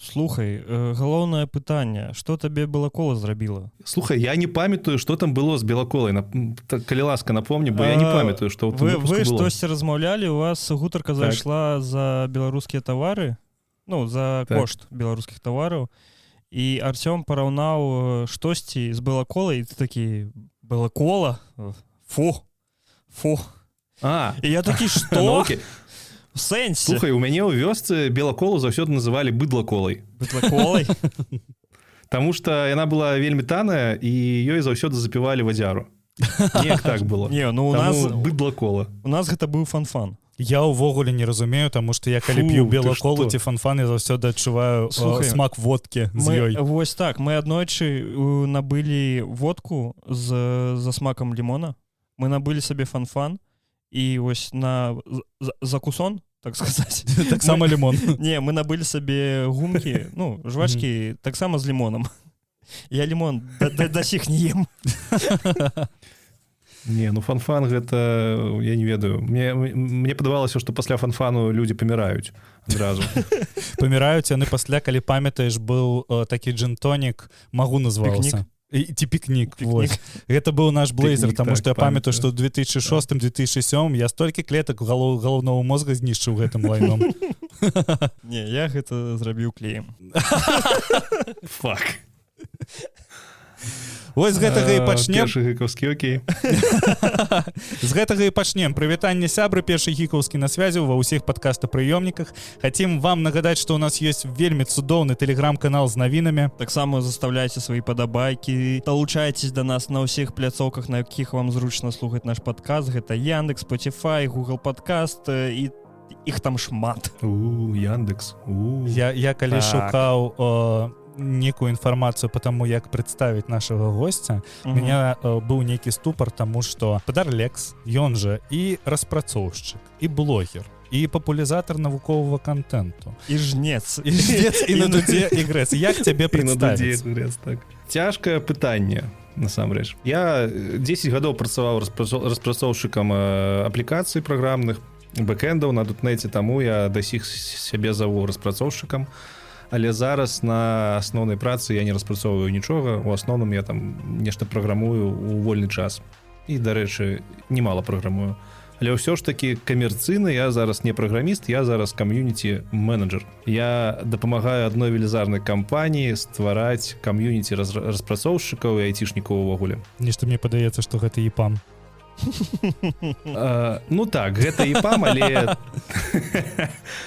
Слухай, галоўнае пытанне: что табе Белакола зрабіла? Слухай, я не памятаю, что там было з Белаколай. Калі ласка, напомні, бо я не памятаю, что вы штосьці размаўлялі, у вас гутарка зайшла за беларускія тавары, ну, за кошт беларускіх тавараў, і Арцём параўнаў штосьці з Белаколай, ты такі: «Белакола, фу, фу». А. І я такі: «Что?» Ну, окей. Сэнсе? Слухай, у мяне ў вёсцы Белаколу заўсёды называлі быдлаколай. Быдлаколай? Таму что яна была вельмі таная, і ёй заўсёды запівалі вадзяру. Неяк так было. Не, ну, у нас быдлакола. У нас гэта быў фанфан. Я ўвогуле не разумею, таму што я калі Фу, п'ю ты Белаколу што? ці фанфан, я заўсёды адчуваю, Слухай, смак водкі з мы, ёй. Вось так, мы аднойчы набылі водку за смакам лімона, мы набылі сабе фанфан, і вось на закусон, так сказать, Таксама лімон? Не, мы набылі сабе гумкі, ну, жвачкі, таксама з лімонам. Я лімон да сіх не ем. Не, ну, фанфан гэта, я не ведаю, мне падавалася, што пасля фанфану людзі паміраюць адразу. Паміраюць яны пасля, калі памятаеш, быў такі джин-тонік, «Магу» назывался. Ці «Пікнік». «Пікнік». Вось. Гэта быў наш блейзер, «Пікнік», таму так, што я памятаю, памятаю. што ў 2006, 2007 я столькі клетак галоўнага мозга знішчыў гэтым лайном. Не, я гэта зрабіў клеем. Фак. Вось з гэтага і пачнем. Першы гікаўскі, окей. З гэтага і пачнем. Прывітанне, сябры, «Першы гікаўскі» на связи ва ўсіх падкастапрыёмніках. Хацім вам нагадаць, што у нас ёсць вельмі цудоўны тэлеграм-канал з навінамі. Таксама заставляйте свои падабайкі, далучайцесь до нас на ўсіх пляцоўках, на якіх вам зручна слухаць наш падкаст. Гэта Яндекс, Spotify, Google Подкаст, і іх там шмат. У, Яндекс, у. Я калі шукаў некую інфармацыю по таму, як прадставіць нашага госця, меня быў нейкі ступар, таму што спадар Лекс, ён жа і распрацоўшчык, і блогер, і папулярызатар навуковага контенту, І жнец. І жнец, і на дудзе і грэц. Як цябе І на дудзе прадставіць? грэц, так. Цяжкае пытанне насамрэч. Я 10 гадоў працаваў распрацоўшчыкам аплікацый праграмных, бэкэндаў на дотнеце, таму я да сіх сябе заву распрацоўшчыкам. Але зараз на асноўнай працы я не распрацоўваю нічога, у асноўным я там нешта праграмую у вольны час. І, дарэчы, немало праграмую. Але ўсё ж такі камерцыйна я зараз не праграміст, я зараз кам'юніці менеджер. Я дапамагаю адной велізарнай кампаніі ствараць кам'юніці распрацоўшчыкаў і айцішнікаў увогуле. Нешта мне падаецца, што гэта ЕПАМ. Ну так, гэта ЕПАМ, але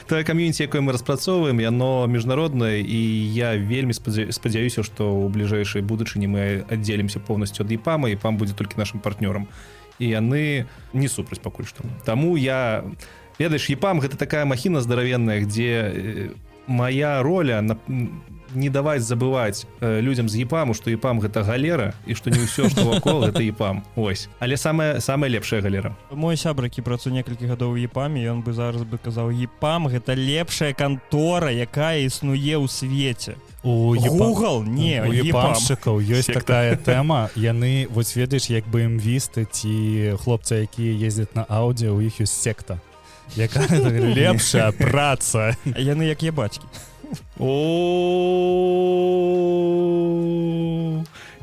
тое кам'юніці, якое мы распрацоўваем, яно міжнароднае, і я вельмі спадзяюся, што ў бліжэйшай будучыні мы аддзелімся поўнасцю ад ЕПАМа, ЕПАМ будзе толькі нашым партнёрам. І яны не супраць пакуль што. Таму я, ведаеш, ЕПАМ — гэта такая махіна здаравенная, дзе моя роля не даваць забываць людзям з ЕПАМу, што ЕПАМ — гэта галера і што не ўсё, што вакол, гэта ЕПАМ. Ось. Але самая лепшая галера. Мой сябра, які працуе некалькі гадоў у ЕПАМе, ён бы зараз бы казаў: «ЕПАМ — гэта лепшая кантора, якая існуе ў свеце». У Google не у ЕПАМ. епамшчыкаў ёсць Секта. такая тэма: яны вось, ведаеш, як бы эмвісты ці хлопцы, якія ездзяць на аўдыо, у іх ёсць секта, якая лепшая праца. Яны як ебацькі. О,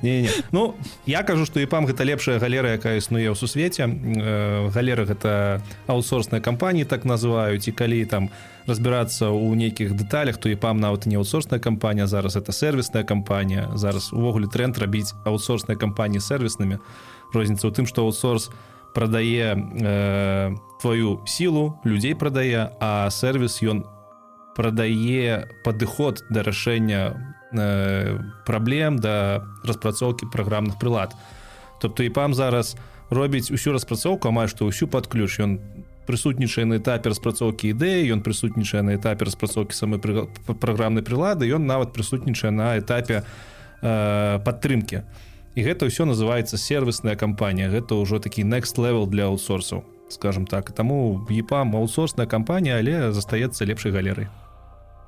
не, не. Ну, я кажу, што ЕПАМ — гэта лепшая галера, якая існуе ў сусвеце. Галера — гэта аутсорсныя кампаніі, так называюць, і калі там разбірацца ў нейкіх дэталях, то ЕПАМ нават не аутсорсная кампанія зараз, это сервісная кампанія. Зараз увогуле тренд рабіць аутсорсныя кампаніі сервіснымі. Розніца ў тым, што аутсорс прадае твою сілу, людзей прадае, а сервіс, ён прадае падыход да рашэння праблем, да распрацоўкі праграмных прылад. Тобто ЕПАМ зараз робіць усю распрацоўку, амаль што ўсю пад ключ. Ён прысутнічае на этапе распрацоўкі ідэі, ён прысутнічае на этапе распрацоўкі самой праграмнай прылады, ён нават прысутнічае на этапе падтрымкі. І гэта ўсё называецца сервісная кампанія. Гэта ўжо такі next level для аутсорсаў, скажем так. Таму ЕПАМ — аутсорсная кампанія, але застаецца лепшай галерай.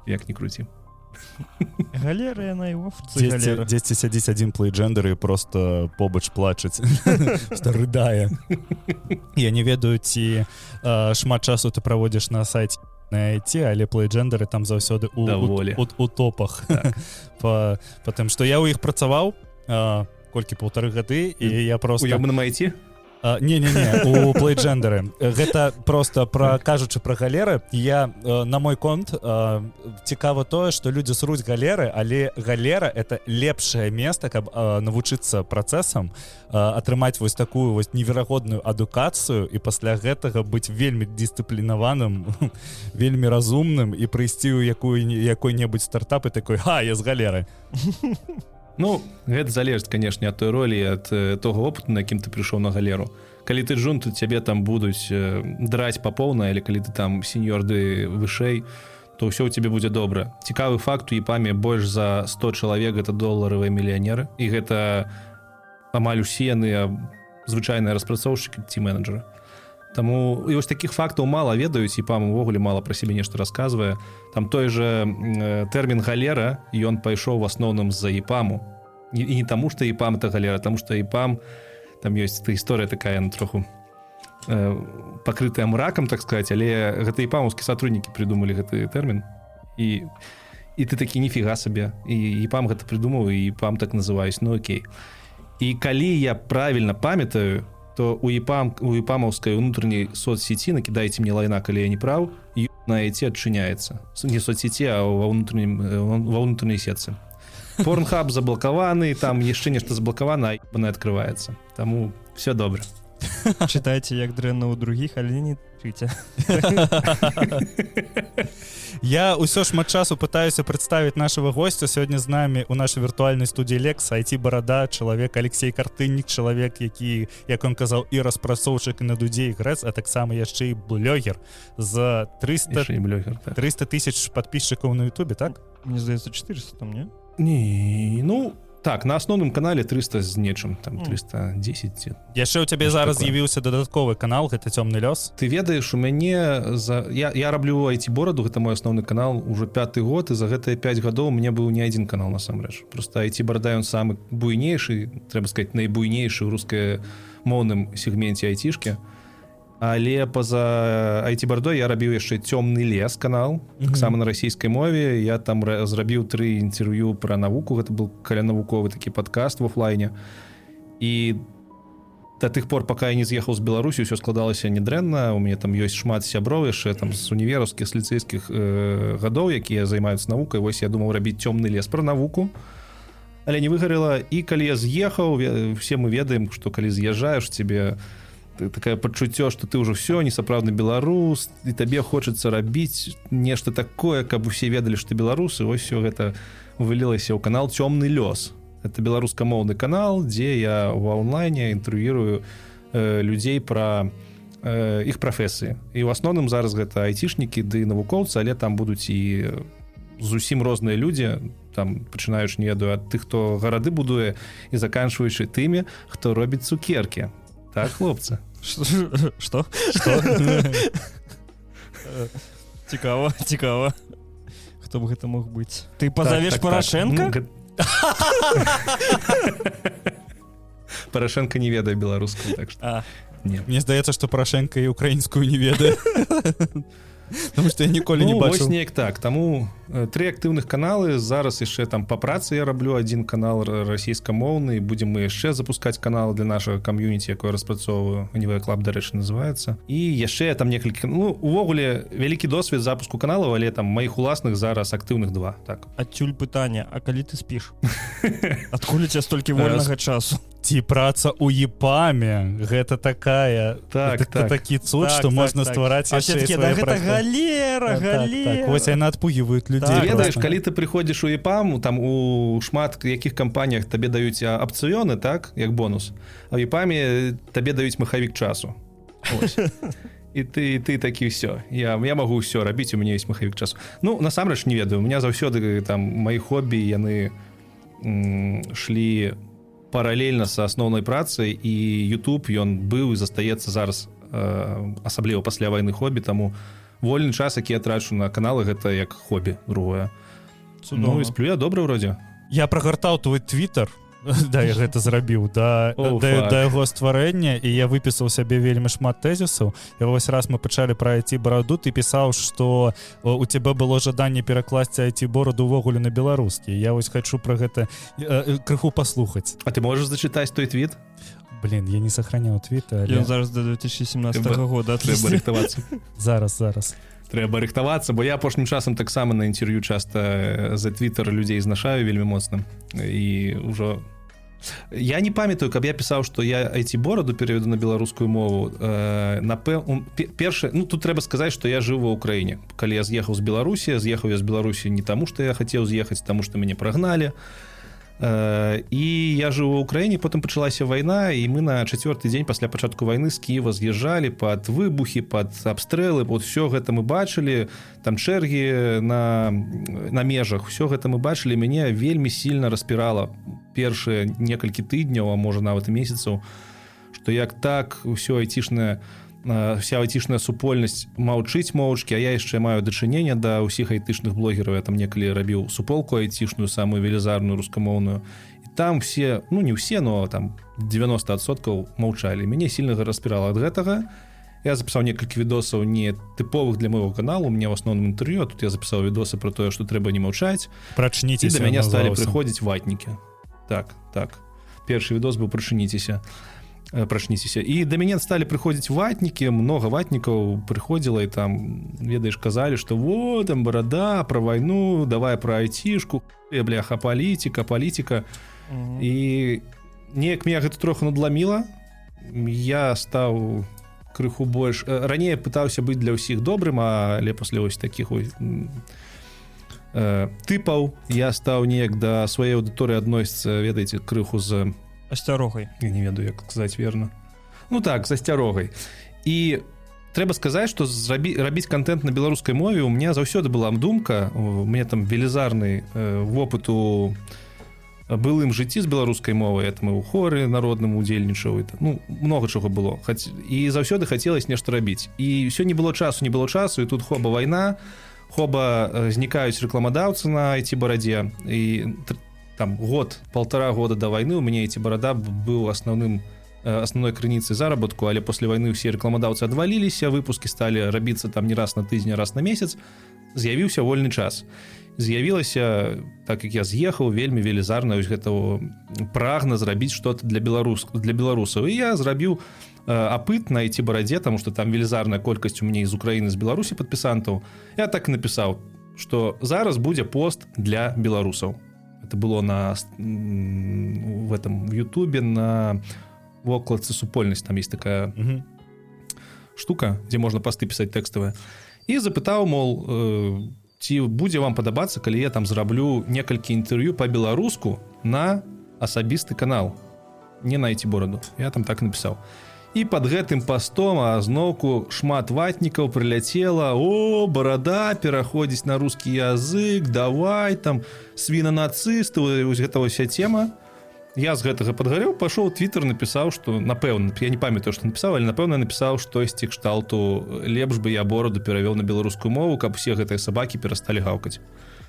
Як ні круці. Галера яна і ў Афрыцы Дзесьці, галера. дзесьці сядзіць адзін плейджендер і просто побач плачаць, просто рыдае. Я не ведаю, ці шмат часу ты праводзіш на сайце. IT, але плейджендеры там заўсёды Даволі. у топах, Так. По тым, што я ў іх працаваў колькі, 1,5 гады, і я просто У ёбаным IT? Не, не, не, у плейджендеры. Гэта просто пра, кажучы пра галеры, я на мой конт цікава тое, што людзі сруць галеры, але галера — это лепшае место, каб навучыцца працэсам, атрымаць вось такую вось неверагодную адукацыю і пасля гэтага быць вельмі дысцыплінаваным, вельмі разумным і прыйсці ў якую якой-небудзь стартап і такой: «Ха, я з галеры». Ну, гэта залежыць, канешне, ад той ролі, ад того опыту, на якім ты прыйшоў на галеру. Калі ты джун, то цябе там будуць драць па поўнай, але калі ты там сеньор ды вышэй, то ўсё ў цябе будзе добра. Цікавы факт: у ЕПАМе больш за 100 чалавек гэта доларавыя мільянеры, і гэта амаль усе яны звычайныя распрацоўшчыкі ці менеджеры. Таму і вось такіх фактаў мала ведаюць, ЕПАМ увогуле мала пра сябе нешта расказвае. Там той же тэрмін галера, ён пайшоў в асноўным з-за ЕПАМу. І не таму, што ЕПАМ это галера, таму што ЕПАМ, там ёсць эта гісторыя такая, ну, троху пакрытая мракам, так сказать, але гэта епамаўскія сотрудники придумалі гэты тэрмін, і ты такі: «Ніфіга сабе, і ЕПАМ гэта придумаў, і ЕПАМ так называюсь, ну окей». І калі я правильно памятаю, то у ЕПАМ, у епамаўскай унутранняй соцсети, накидайте мне лайна, калі я не прав, на IT адчыняецца не соцсети, а ва ўнутранняй сетцы. Порнхаб заблакаваны, там яшчэ нешта заблакавана, а ебаная открывается. Таму все добра. Чытайце, як дрэнна ў другіх, але не чыце. Я ўсё шмат часу пытаюся прадставіць нашего гостя. Сёння з намі у нашай віртуальнай студіі Лекс, IT барада, чалавек Алексей Картыннік, чалавек, які, як он казаў, і распрацоўчык, і на дудзе ігрэц, а таксама яшчэ і блогер з 300 Яшчэ і блогер, так. 300 тысяч подписчикаў на Ютубе, так? Мне здаецца, 400 там, не? Не, ну так, на асноўным канале 300 з нечым там, 310 ці. Яшчэ у цябе Нешта зараз такое. з'явіўся дадатковы канал, гэта «Цёмны лёс». Ты ведаеш, у мяне за я раблю IT бораду, гэта мой асноўны канал, уже пятый год, і за гэтыя 5 гадоў у меня быў не адзін канал насамрэч. Просто IT барада, ён самы буйнейшы, трэба сказать, найбуйнейшы ў рускамоўным сегменце айцішкі. Але па-за IT бардой я рабіў яшчэ «Цёмны лес» канал, таксама на расійскай мове. Я там зрабіў тры інтэрв'ю пра навуку, гэта был калянавуковы такі падкаст в офлайне. І до тых пор, пока я не з'ехаў з Беларусі, ўсё складалася недрэнна. У мяне там ёсць шмат сяброў яшчэ там з універаўскіх, з ліцэйскіх гадоў, якія займаюцца навукай. Вось я думаў рабіць «Цёмны лес» пра навуку, але не выгарела. І калі я з'ехаў, все мы ведаем, что калі з'язджаеш, тебе такое пачуццё, что ты ўжо все не сапраўдны беларус, і табе хочацца рабіць нешта такое, каб усе ведалі, што ты беларусы. Вось все гэта вылілася ў канал «Цёмны лёс». Это беларускамоўны канал, дзе я ў онлайне інтэрв'юрую людзей пра іх прафесіі, і ў асноўным зараз гэта айцішнікі ды навукоўцы, але там будуць і зусім розныя людзі, там пачынаючы, не ведаю, ад тых, хто гарады будуе, і заканчваючы тымі, хто робіць цукеркі. Так, хлопцы? Что? Цікава, цікава, хто б гэта мог быць? Ты пазавеш Так. Парашенко? Ну, Парашенко не ведае беларускую, так что А, не. Мне здаецца, што Парашенко і украінскую не ведае. Потому что я ніколі не Ну, вось бачыў. неяк так. Таму тры актыўных каналы зараз. Яшчэ там па працы я раблю один канал расійскамоўны. Будзем мы яшчэ запускаць канал для нашага кам'юніці, якое распрацоўваю, Anyway Club, дарэчы, называется. І яшчэ я там некалькі, ну, увогуле вялікі досвед запуску каналаў, але там маіх уласных зараз актыўных два, так. Адсюль пытанне: а калі ты спіш? Адкуль у тебя столькі вольнага часу? Ці праца ў ЕПАМе гэта такая Так, гэта так. такі цуд, Так, што так, можна так. ствараць А все яшчэ і такі, да, свае гэта праекты. галера, Так, так, галера. Вось яны адпугіваюць людзей. Так, Ты ведаеш, просто. калі ты прыходзіш у ЕПАМ, там у шмат якіх кампаніях табе даюць апцыёны, так, як бонус, а ў ЕПАМе табе даюць махавік часу. Ось. І ты такі: все, я магу ўсё рабіць, у мяне есть махавік часу. Ну, насамрэч не ведаю, у меня заўсёды там мои хобі, яны шлі паралельна са асноўнай працай, і YouTube, ён быў і застаецца зараз, асабліва пасля вайны, хобі. Таму вольны час, які я трачу на каналы, гэта як хобі другое. Ну і сплю я добра вроде. Я прагартаў твой твиттер. Да, я гэта зрабіў да, Oh, да, fuck. да яго стварэння, і я выпісаў сябе вельмі шмат тэзісаў. І вось раз мы пачалі пра айці бараду, ты пісаў, што у цябе было жаданне перакласці айці бораду увогуле на беларускі. Я вось хочу про гэта крыху паслухаць. А ты можешь зачытаць той твіт? Блин, я не сохраняў твіта, але Ён зараз до 2017 года. Трэба рыхтавацца. Зараз, зараз. Трэба рыхтавацца, бо я апошнім часам таксама на інтэрв'ю часта за твиттер людзей знашаю вельмі моцна. І ўжо я не памятаю, каб я пісаў, што я айці бораду пераведу на беларускую мову. Першае, ну, тут трэба сказаць, што я жыў ва Ўкраіне, калі я з'ехаў з Беларусі. З'ехаў я з Беларусі не таму, што я хацеў з'ехаць, таму што мяне прагналі. І я жыў ва Ўкраіне, потым пачалася вайна, і мы на чацвёрты дзень пасля пачатку вайны з Кіева з'язджалі пад выбухі, пад абстрэлы. Вот все гэта мы бачылі, там чэргі на межах, все гэта мы бачылі. Мяне вельмі сильно распірала першыя некалькі тыдняў, а можа, нават і месяцаў, что як так ўсё айцішная вся айцішная супольнасць маўчыць моўчкі, а я яшчэ маю дачыненне да ўсіх айтышных блогераў. Я там некалі рабіў суполку айцішную, самую велізарную рускамоўную, і там все, ну, не ўсе, но там 90% маўчалі. Мяне сильно распірала ад гэтага. Я запісаў некалькі відосаў, не тыповых для моего каналу, мне в асноўным інтэрв'ю, а тут я запісаў відосы про тое, што трэба не маўчаць. Прачніцеся. І да мяне сталі называўся. прыходзіць ватнікі. Так, першы відос быў «Прачыніцеся», «Прачніцеся». І да мяне сталі прыходзіць ватнікі, много ватнікаў прыходзіла, і там, ведаеш, казалі, што вот там барада про вайну, давай про айцішку, бляха, палітика, палітика. І неяк меня гэта троху надламіла. Я стаў крыху больш, раней я пытаўся быць для ўсіх добрым, але пасля вось таких ось тыпаў я стаў неяк да сваёй аўдыторыі адносіцца, ведаеце, крыху з Асцярогай. Я не ведаю, як сказаць верно, ну так, з асцярогай. І трэба сказаць, что рабіць контент на беларускай мове у меня заўсёды была думка. У мне там велізарны вопыт у былым жыцці з беларускай мовай, я там і ў хоры народным удзельнічаў, і ну, много чаго было. Хоць і заўсёды хацелось нешта рабіць, і ўсё не было часу, не было часу. І тут хоба, вайна, хоба, знікаюць рэкламадаўцы на айці барадзе. І там год, полтора года до войны у мяне айці барада быў асноўным асноўной крыніцай заработку, але после войны ўсе рэкламадаўцы адваліліся, выпускі сталі рабіцца там не раз на тыдзень, а раз на месяц. З'явіўся вольны час, з'явілася, так як я з'ехаў, вельмі велізарна вось гэта прагна зрабіць что-то для беларусаў. І я зрабіў апыт на айці барадзе, тому что там велізарная колькасць у мяне з Украіны, з Беларусі падпісантаў. Я так і напісаў, что зараз будзе пост для беларусаў. Это было на в этом, в Ютубе, на вокладцы «Супольнасць», там есть такая штука, где можно посты писать тэкставыя. І запытаў, мол, ці будзе вам падабацца, калі я там зраблю некалькі інтэрв'ю по-беларуску на асабісты канал, не на айці бораду. Я там так напісаў. І под гэтым постом зноўку шмат ватнікаў прыляцела: «О, барада пераходзіць на русский язык, давай там, свінанацысты», вось гэта вся тема. Я з гэтага падгарэў, пашоў твиттер, напісаў, что, напэўна, я не памятаю, што напісаў, але, напэўна, напісаў штосьці кшталту: «Лепш бы я бораду перавёў на беларускую мову, каб усе гэтыя сабакі перасталі гаўкаць».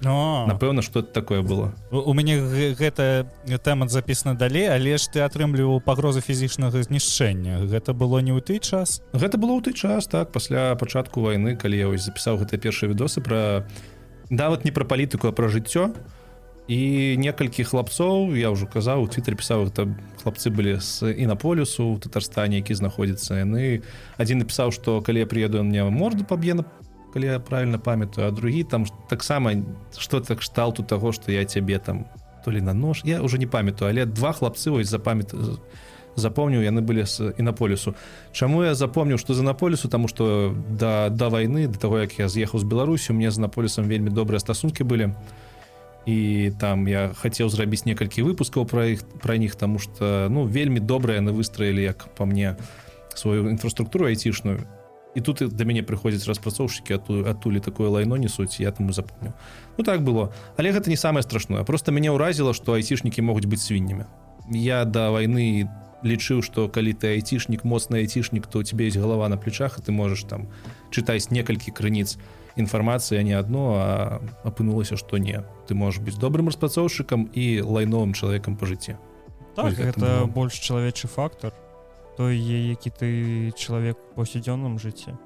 Но. Напэўна, что это такое было. У мяне гэта тэма запісана далей, але ж ты атрымліваў пагрозу фізічнага знішчэння. Гэта было не ў той час? Гэта было ў той час, так, пасля пачатку вайны, калі я вось запісаў гэтыя першыя відосы пра, нават не пра палітыку, а пра жыццё. І некалькі хлапцоў, я ўжо казаў, у твиттер пісаў, гэта хлапцы былі з Інаполісу ў Татарстане, які знаходзіцца. Яны, адзін напісаў, што калі я прыеду, он мне морду паб'е, калі я правильно памятаю, а другі там таксама что-то кшталту таго, што я цябе там то ли на нож, я уже не памятаю, але два хлапцы вось запомніў, яны былі з Інаполісу. Чаму я запомніў, што з Інаполісу? Таму што да вайны, да таго, як я з'ехаў з Беларусі, у мне з Інаполісам вельмі добрыя стасункі былі, і там я хацеў зрабіць некалькі выпускаў пра них, тому что, ну, вельмі добра яны выстраілі, як по мне, сваю інфраструктуру айцішную. І тут да мяне прыходзяць распрацоўшчыкі, адтулі такое лайно несуць, я таму запомніў. Ну, так было. Але гэта не самае страшное, просто мяне ўразіла, што айцішнікі могуць быць свіннямі. Я да вайны лічыў, што калі ты айцішнік, моцны айцішнік, то у тебе есть галава на плечах, і ты можаш там чытаць некалькі крыніц інфармацыі, а не одно. А апынулася, што не, ты можаш быць добрым распрацоўшчыкам і лайновым чалавекам по жыцці. Так, Вось гэта было. больш чалавечы фактор, той, які ты чалавек у паўсядзённым жыцці,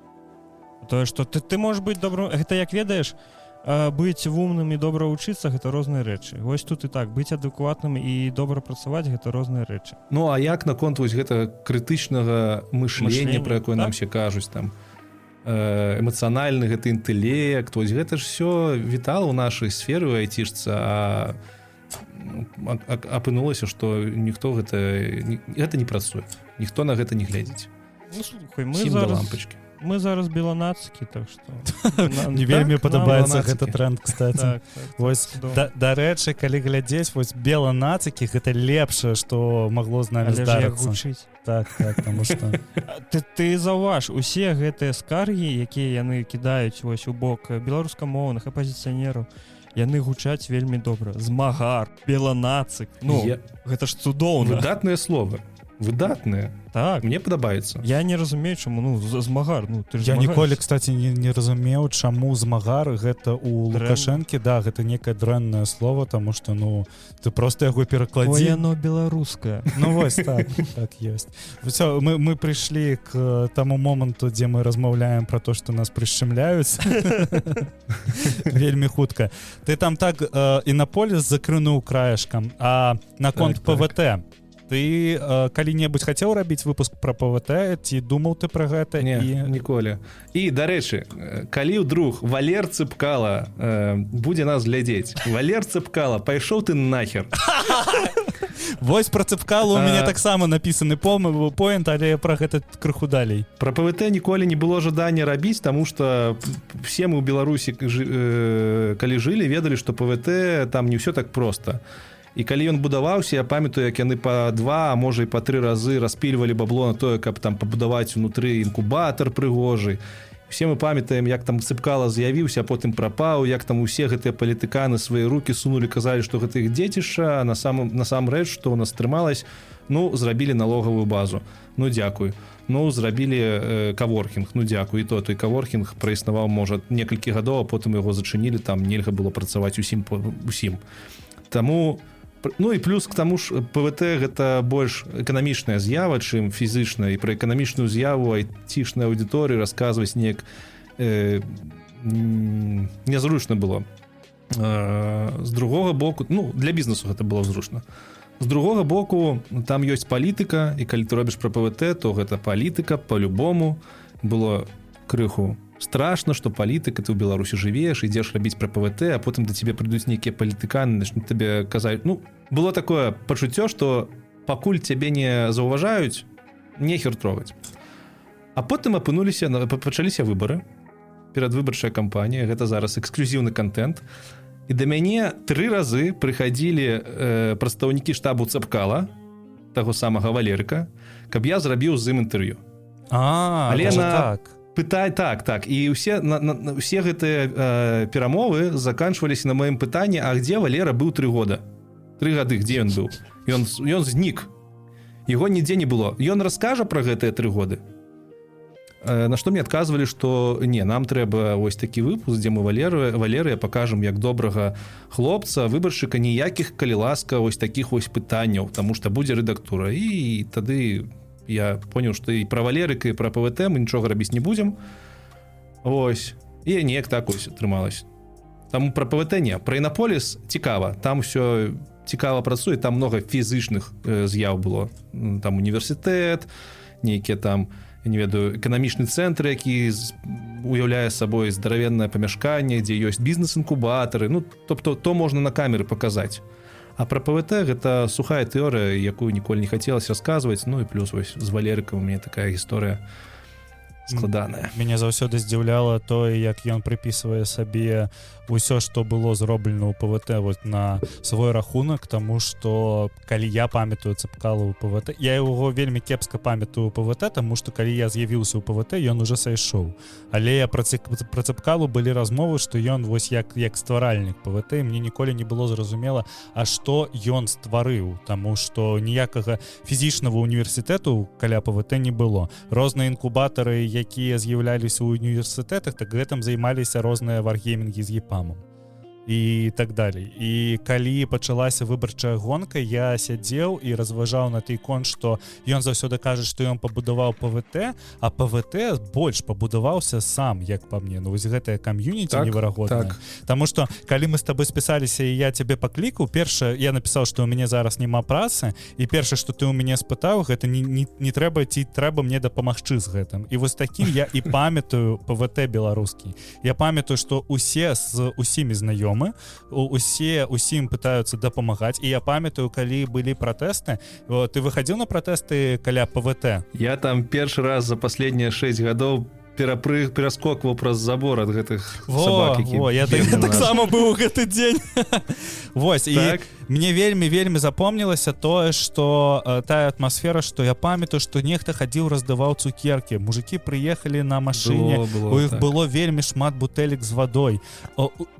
тое, что ты можешь быть добрым, гэта, як ведаеш, быць вумным і добра вучыцца — гэта розныя рэчы. Вось тут і так: быць адэкватным і добра працаваць — гэта розныя рэчы. Ну а як наконт вось гэтага крытычнага мышлення, Мышлення, про якое нам так. все кажуць, там эмацыянальны гэты інтэлект, вось гэта ж все вітала ў нашай сферы, у айцішца, а апынулася, что ніхто гэта не працуе, ніхто на гэта не глядзіць. Ну, слухай, мы Всім да зараз лампачки. Мы зараз беланацыкі, так что Мне вельмі так, падабаецца нам гэты тренд, кстати. Так, Вось цудоўна. Дарэчы, калі глядзець, вось беланацыкі — гэта лепшае, што магло з намі Але ж як здарыцца. гучыць. Так, потому что А ты заўваж, усе гэтыя скаргі, якія яны кідаюць вось у бок беларускамоўных апазіцыянераў, яны гучаць вельмі добра: змагар, беланацык. Ну, гэта ж цудоўна. Выдатныя словы, выдатныя. Так. Мне падабаецца. Я не разумею, чаму, ну, змагар, ну ты ж Я змагаешся. ніколі, кстати, не разумеў, чаму змагар гэта у Дрэнна. Лукашэнкі, да, гэта некае дрэннае слово, тому что, ну, ты просто яго Ой, перакладзі. яно беларускае. Ну вось так ёсць. Всё, мы прыйшлі к таму моманту, дзе мы размаўляем про то, что нас прышчамляюць вельмі хутка. Ты там так Інаполіс закрынуў краешкам, а наконт Так. ПВТ ты калі-небудзь хацеў рабіць выпуск про ПВТ, ці думаў ты про гэта? Не, І ніколі. І, дарэчы, калі вдруг Валер Цыпкала будзе нас глядзець, Валер Цыпкала, пайшоў ты нахер. Вось про Цыпкалу у мяне таксама напісаны помы поинт, але я про гэта крыху далей. Про ПВТ ніколі не было жадання рабіць, тому что все мы ў Беларусі, калі жылі, ведалі, что ПВТ там не ўсё так просто. І калі ён будаваўся, я памятаю, як яны па два, а можа, і па тры разы распільвалі бабло на тое, каб там пабудаваць унутры інкубатор прыгожы. Все мы памятаем, як там Цыпкала з'явіўся, а потым прапаў, як там усе гэтыя палітыканы свае руки сунули, казалі, што гэта іх дзецішча, а на самом насамрэч, што у нас трымалась? Ну, зрабілі налогавую базу, ну дзякуй, ну, зрабілі каворкінг, ну дзякуй. І то той каворкінг праіснаваў, можа, некалькі гадоў, а потым яго зачынілі, там нельга было працаваць усім усім. Таму, ну і плюс к таму ж, ПВТ гэта больш эканамічная з'ява, чым фізычная, і пра эканамічную з'яву айцішнай аўдыторыі расказваць неяк нязручна было. З другога боку, ну, для бізнесу гэта было зручна. З другога боку, там ёсць палітыка, і калі ты робіш пра ПВТ, то гэта палітыка по-любому. Было крыху страшно, что палітыка, ты ў Беларусі жывеш, ідзеш рабіць пра ПВТ, а потым да цябе прыйдуць нейкія палітыканы, начнуць табе казаць. Ну, было такое пачуццё, что пакуль цябе не заўважаюць, нехер трогать. А потым апынуліся на пачаліся выбары, перадвыбарчая кампанія, гэта зараз эксклюзіўны контент, і да мяне тры разы прыхадзілі прадстаўнікі штабу Цапкала, таго самага Валерыка, каб я зрабіў з ім інтэрв'ю. А, Але даже так. Пытай, так, і усе на усе гэтыя перамовы заканчваліся на маім пытанні: «А где Валера быў 3 года, 3 гады, где ён быў? Ён знік, его нідзе не было, ён раскажа про гэтыя 3 годы?» На што мне адказвалі, что не, нам трэба ось такі выпуск, дзе мы Валерыя покажам як добрага хлопца, выбаршчыка, ніякіх, калі ласка, ось таких ось пытанняў, тому что будзе рэдактура. І тады я понял, что і пра Валерыка, і пра ПВТ мы нічога рабіць не будзем. Ось і неяк так ось атрымалась. Там про ПВТ не, про Інаполіс цікава, там все цікава працуе, там много фізычных з'яў было. Там універсітэт, нейкія там, я не ведаю, эканамічны цэнтр, які уяўляе сабой здаравеннае памяшканне, дзе ёсць бізнес-інкубатары. Ну, тобто то можна на камеры паказаць. А про ПВТ гэта сухая тэорыя, якую ніколі не хацелася расказваць. Ну і плюс вось з Валерыкам у мяне такая гісторыя складаная. Мяне заўсёды здзіўляла тое, як ён прыпісвае сабе ўсё, што было зроблена ў ПВТ, вот на свой рахунак, тому что калі я памятаю Цапкалу ПВТ, я яго вельмі кепска памятаю ПВТ, тому что калі я з'явіўся ў ПВТ, ён уже сайшоў. Але я пра Цапкалу былі размовы, што ён вось як стваральнік ПВТ, і мне ніколі не было зразумела, а што ён стварыў, таму что ніякага фізічнага універсітэту каля ПВТ не было. Розныя інкубатары, якія з'яўляліся ў універсітэтах, так гэтым займаліся розныя варгеймінгі з ЕПАМам. І так далей. І калі пачалася выбарчая гонка, я сядзеў і разважаў на той конт, што ён заўсёды кажа, што ён пабудаваў ПВТ, а ПВТ больш пабудаваўся сам, як па мне. Ну вось гэтая кам'юніці неверагодная. Таму что калі мы с тобой спісаліся і я тебе паклікаў, першае, я напісаў, што у мяне зараз няма працы, і першае, што ты у мяне спытаў, гэта не трэба ці трэба мне дапамагчы з гэтым. І вось такім я і памятаю ПВТ беларускі. Я памятаю, што усе з усімі знаёмы, усе усім пытаюцца дапамагаць. І я памятаю, калі былі пратэсты, ты выхадзіў на пратэсты каля ПВТ? Я там першы раз за последние 6 гадоў пераскокваў праз забор ад гэтых Во, сабак, які во, я беглі так, на нас. таксама быў у гэты дзень. Вось і мне вельмі, вельмі запомнілася тое, что тая атмасфера, что я памятаю, что нехта хадзіў, раздаваў цукеркі, мужики прыехалі на машыне, Было, у іх так. было вельмі шмат бутэлек з вадой.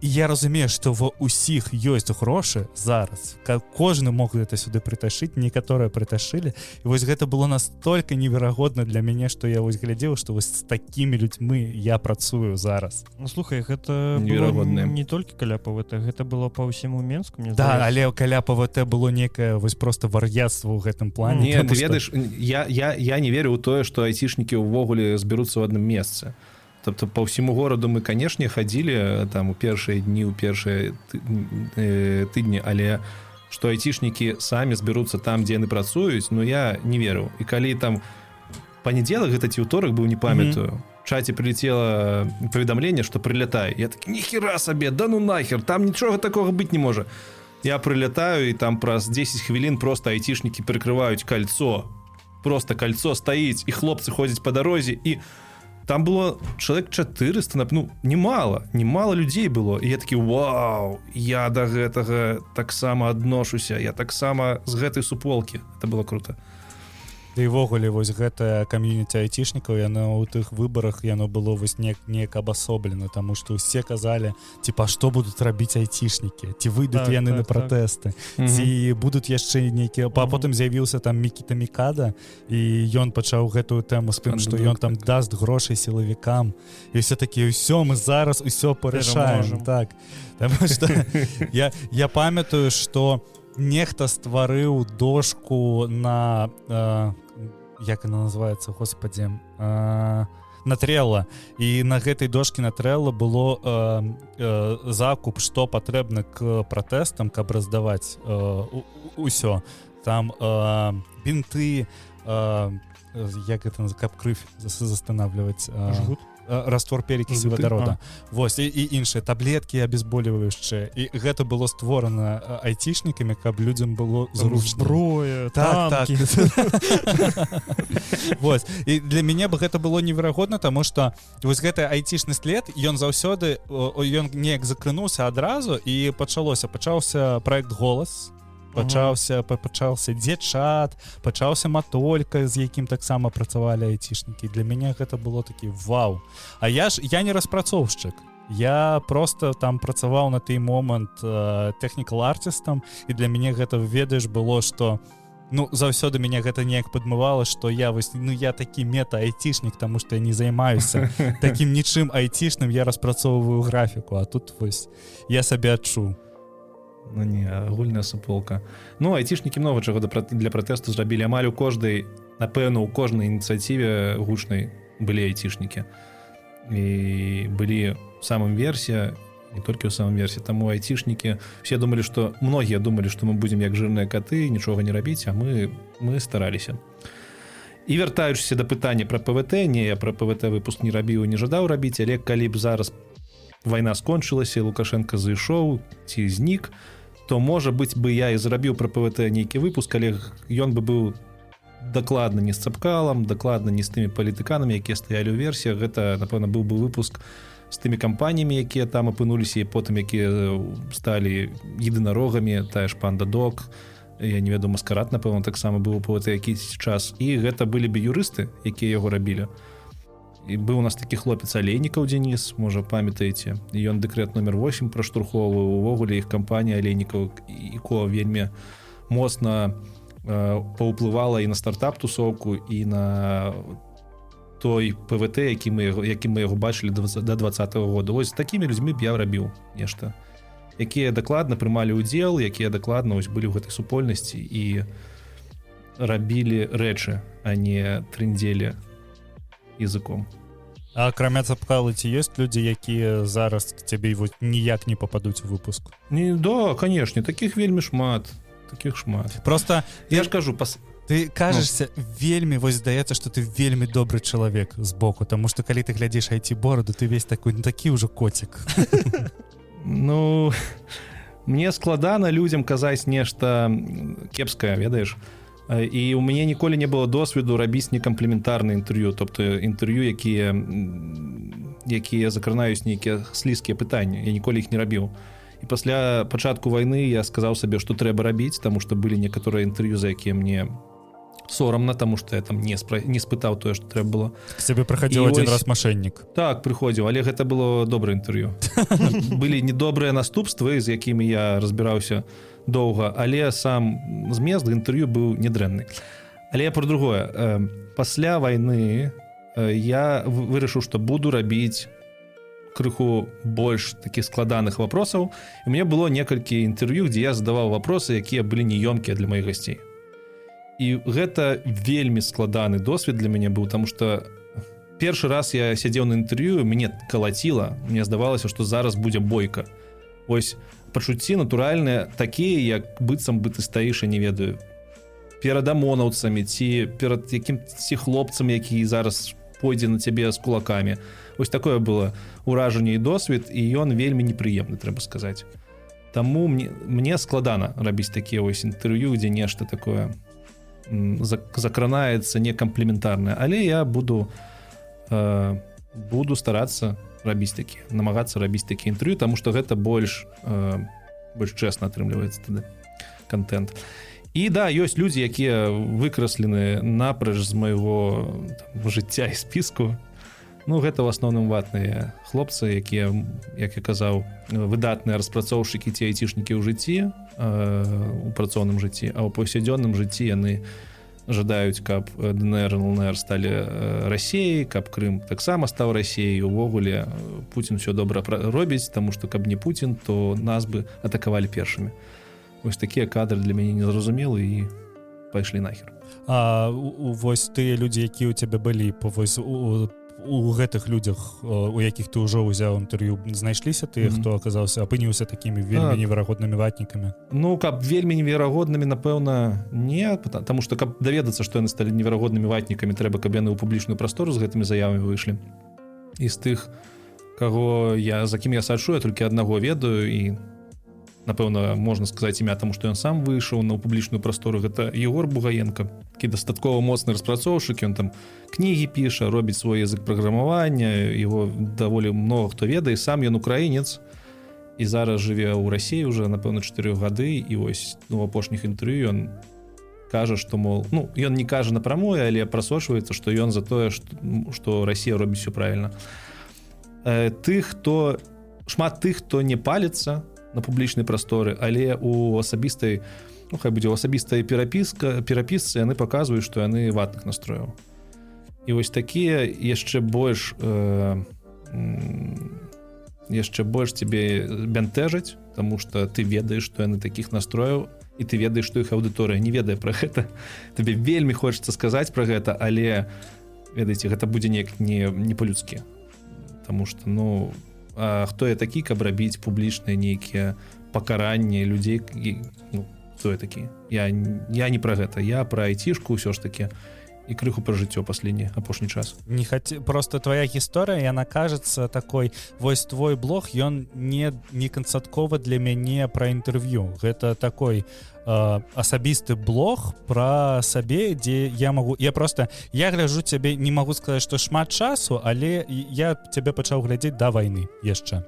Я разумею, что ва усіх ёсць грошы зараз, кожны мог гэта сюды прыташыць, некаторыя прыташылі. І вось гэта было настолько неверагодна для мяне, что я вось глядзеў, что вось з такімі людзьмы я працую зараз. Ну, слухай, гэта было Неверагодныя. не толькі каля ПВТ, гэта было па ўсяму Менску, мне Да, здаецца. але каля ПВТ было некае вось просто вар'яцтва ў гэтым плане. Не, таму ты што- ведаеш, я не верю ў тое, што айцішнікі ўвогуле зберуцца ў адным месцы. Тобто по ўсяму гораду мы, канешне, хадзілі там у першыя дні, у першыя тыдні, але што айцішнікі самі зберуцца там, дзе яны працуюць, ну, я не веру. І калі там панядзелак гэта ці ўторак быў, не памятаю, чаце прилетело паведамленне, што прылятай. Я так: «Ніхера сабе, да ну нахер, там нічога такога быць не можа». Я прылятаю, і там праз 10 хвілін просто айцішнікі прыкрываюць кольцо, просто кольцо стаіць, і хлопцы ходзяць по дарозе, і там было чалавек 400, ну, немало, немало людзей было. І я такі: «Вау, я до гэтага таксама адношуся, я таксама з гэтай суполкі». Это было круто. Да і ўвогуле вось гэтая кам'юніці айцішнікаў, яно ў тых выбарах, яно было вось неяк абасоблена, таму што ўсе казалі, типа, што будуць рабіць айцішнікі, ці выйдуць яны на пратэсты, ці будуць яшчэ нейкія па потым з'явіўся там Мікіта Мікада, і ён пачаў гэтую тэму з тым, што ён там так. даст грошай сілавікам, і все такі: «Ўсё, мы зараз усё парашаем». Пераможам. Так. Таму што я памятаю, что нехта стварыў дошку на як она называется, господи, на Трелла, і на гэтай дошке на Трелла было закуп, что патрэбна к пратэстам, каб раздаваць усё там, бінты, як это, каб крыв застанавливать, Жгут. Раствор перекиси Жгуты? водорода. Вось, і іншыя таблеткі обезболивающие, і гэта было створана айцішнікамі, каб людзям было Там зручна. Зброя, Так. танкі. Вось, і для мяне бы гэта было неверагодна, таму что вось гэты айцішны след, ён заўсёды ён неяк закрынуўся адразу, і пачалося пачаўся проект «Голас», пачаўся дзечат, пачаўся «Матолька», з якім таксама працавалі айцішнікі. Для мяне гэта было такі вау. А я ж, я не распрацоўшчык, я просто там працаваў на той момант тэхнікал артистам, і для мяне гэта, ведаеш, было, что, ну, заўсёды мяне гэта неяк падмывала, что я вось, ну, я такі мета айцішнік, таму что я не займаюся таким нічым айцішным, я распрацоўваю графіку, а тут вось я сабе адчуў. Ну не, агульная суполка. Ну, айцішнікі много чаго для пратэсту зрабілі. Амаль у кожнай, напэўна, у кожнай ініцыятыве гучнай былі айцішнікі і былі в самым версе, не толькі ў самым версе. Таму айцішнікі все думалі, что, многія думалі, что мы будзем як жирныя каты нічога не рабіць, а мы стараліся. І вяртаючыся да пытання про ПВТ, не, я про ПВТ выпуск не рабіў і не жадаў рабіць, але калі б зараз вайна скончылася, Лукашенко зышоў ці знік, то, можа быць, бы я і зрабіў про ПВТ нейкі выпуск, але ён бы быў дакладна не з Цапкалам, дакладна не з тымі палітыканамі, якія стаялі ў версіях. Гэта, напэўна, быў бы выпуск з тымі кампаніямі, якія там апынуліся і потым якія сталі едынарогамі, тая ж «ПандаДок», я не ведаю, «Маскарад», напэўна, таксама быў у ПВТ якісь час. І гэта былі бы юрысты, якія яго рабілі. І быў у нас такі хлопец Алейнікаў Денис, можа, памятаеце, ён дэкрэт номер 8 праштурхоўваў. Увогуле іх кампанія Алейнікаў і Ко вельмі моцна паўплывала і на стартап тусоўку, і на той ПВТ, які мы яго бачылі до 20-го года. Вось з такімі людзьмі б я рабіў нешта. Якія дакладна прымалі ўдзел, якія дакладна вось былі ў гэтай супольнасці і рабілі рэчы, а не трындзелі языком. А акрамя Цапкалы, ці ёсць людзі, якія зараз к цябе вот ніяк не пападуць у выпуск? Не, да, конечно, таких вельмі шмат, таких шмат. Просто я ж кажу, ты кажешься, ну, вельмі вось здаецца, что ты вельмі добры чалавек збоку, тому что калі ты глядзіш айти бороду, ты весь такой, ну, такі ўжо коцік. Ну, мне складана людзям казаць нешта кепскае, ведаеш. І у мяне ніколі не было досведу рабіць некамплементарны інтэрв'ю, тобто інтэрв'ю, якія закранаюць нейкія слізкія пытанні. Я ніколі іх не рабіў. І пасля пачатку вайны я сказаў сабе, што трэба рабіць, таму што былі некаторыя інтэрв'ю, за якія мне сорамна, таму што я там не спытаў тое, што трэба было. К цябе праходзіў один раз мошенник. Так, прыходзіў, але гэта было добрае інтэрв'ю. Былі недобрыя наступствы, з якімі я разбіраўся доўга, але сам змест інтэрв'ю быў недрэнны. Але я про другое. Пасля вайны я вырашыў, што буду рабіць крыху больш таких складаных вопросаў, і мне было некалькі інтэрв'ю, дзе я задаваў вопросы, якія былі неёмкія для моих гасцей. І гэта вельмі складаны досвед для мяне быў, тому что першы раз я сядзеў на інтэрв'ю, мяне калаціла, мне здавалася, что зараз будзе бойка. Ось пачуцці натуральныя такія, як быццам бы ты стаіш, я не ведаю, перад амонаўцамі ці перад якім ці хлопцам, які зараз пойдзе на цябе з кулакамі. Ось такое было ўражанне і досвед, і ён вельмі непрыемны, трэба сказаць. Таму мне складана рабіць такія вось інтэрв'ю, дзе нешта такое закранаецца некамплементарнае, але я буду старацца рабіць такі, намагацца рабіць такі інтэрв'ю, тому что гэта больш чэсна атрымліваецца тады контент. І да, ёсць людзі, якія выкраслены напроч з майго там жыцця і спіску. Ну, гэта ў асноўным ватныя хлопцы, якія, як я казаў, выдатныя распрацоўшчыкі ці айцішнікі ў жыцці, у працоўным жыцці, а ў паўсядзённым жыцці яны жадаюць, каб ДНР, ЛНР сталі Расеяй, каб Крым таксама стаў Расеяй. Увогуле Пуцін все добра робіць, таму што каб не Пуцін, то нас бы атакавалі першымі. Вось такія кадры для мяне незразумелы і пайшлі нахер. А вось тыя людзі, якія ў цябе былі, вось у гэтых людзях, у якіх ты ўжо ўзяў інтэрв'ю, знайшліся тыя, хто аказаўся, апыніўся такімі вельмі неверагоднымі ватнікамі? Ну, каб вельмі неверагоднымі, напэўна, не, таму што каб даведацца, што яны сталі неверагоднымі ватнікамі, трэба, каб яны ў публічную прастору з гэтымі заявамі выйшлі. І з тых, каго я за кім я сачу, я толькі аднаго ведаю, і напэўна, можна сказаць імя, таму што ён сам выйшаў на публічную прастору. Гэта Егор Бугаенко, такі дастаткова моцны распрацоўшчык, ён там кнігі піша, робіць свой язык праграмавання, его даволі много хто ведае. Сам ён украінец і зараз жыве ў Расіі уже, напэўна, 4 гады. І вось, ну, у апошніх інтэрв'ю ён кажа, што, мол, ну, ён не кажа напрамую, але прасочваецца, што ён за тое, што Расія робіць все правильно. Тых, хто шмат тых, хто не паліцца на публічнай прасторы, але у асабістай, ну, хай будзе, у асабістай перапісцы яны паказваюць, што яны ватных настрояў. І вось такія яшчэ больш цябе бянтэжаць, тому что ты ведаеш, што яны такіх настрояў, і ты ведаеш, што іх аўдыторыя не ведае пра гэта. Табе вельмі хочацца сказаць пра гэта, але, ведаеце, гэта будзе неяк не по-людскі. Таму что, ну, а хто я такі, каб рабіць публічныя нейкія пакаранні людзей? Ну, хто я такі? Я не пра гэта, я пра айцішку ўсё ж таки і крыху пра жыццё последні апошні час. Не хаце, просто твоя гісторыя, яна кажется такой, вось твой блог, ён не канцаткова для мяне пра інтэрв'ю. Гэта такой асабісты блог пра сабе, дзе я могу, я просто, я гляжу цябе, не могу сказаць, что шмат часу, але я цябе пачаў глядзець да вайны яшчэ.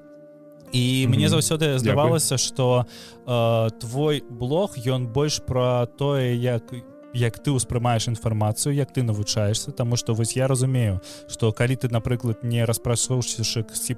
І мне заўсёды здавалася, что твой блог, ён больш пра тое, як ты ўспрымаеш інфармацыю, як ты навучаешься. Тому что вось я разумею, что калі ты, напрыклад, не распрацоўшчык C++,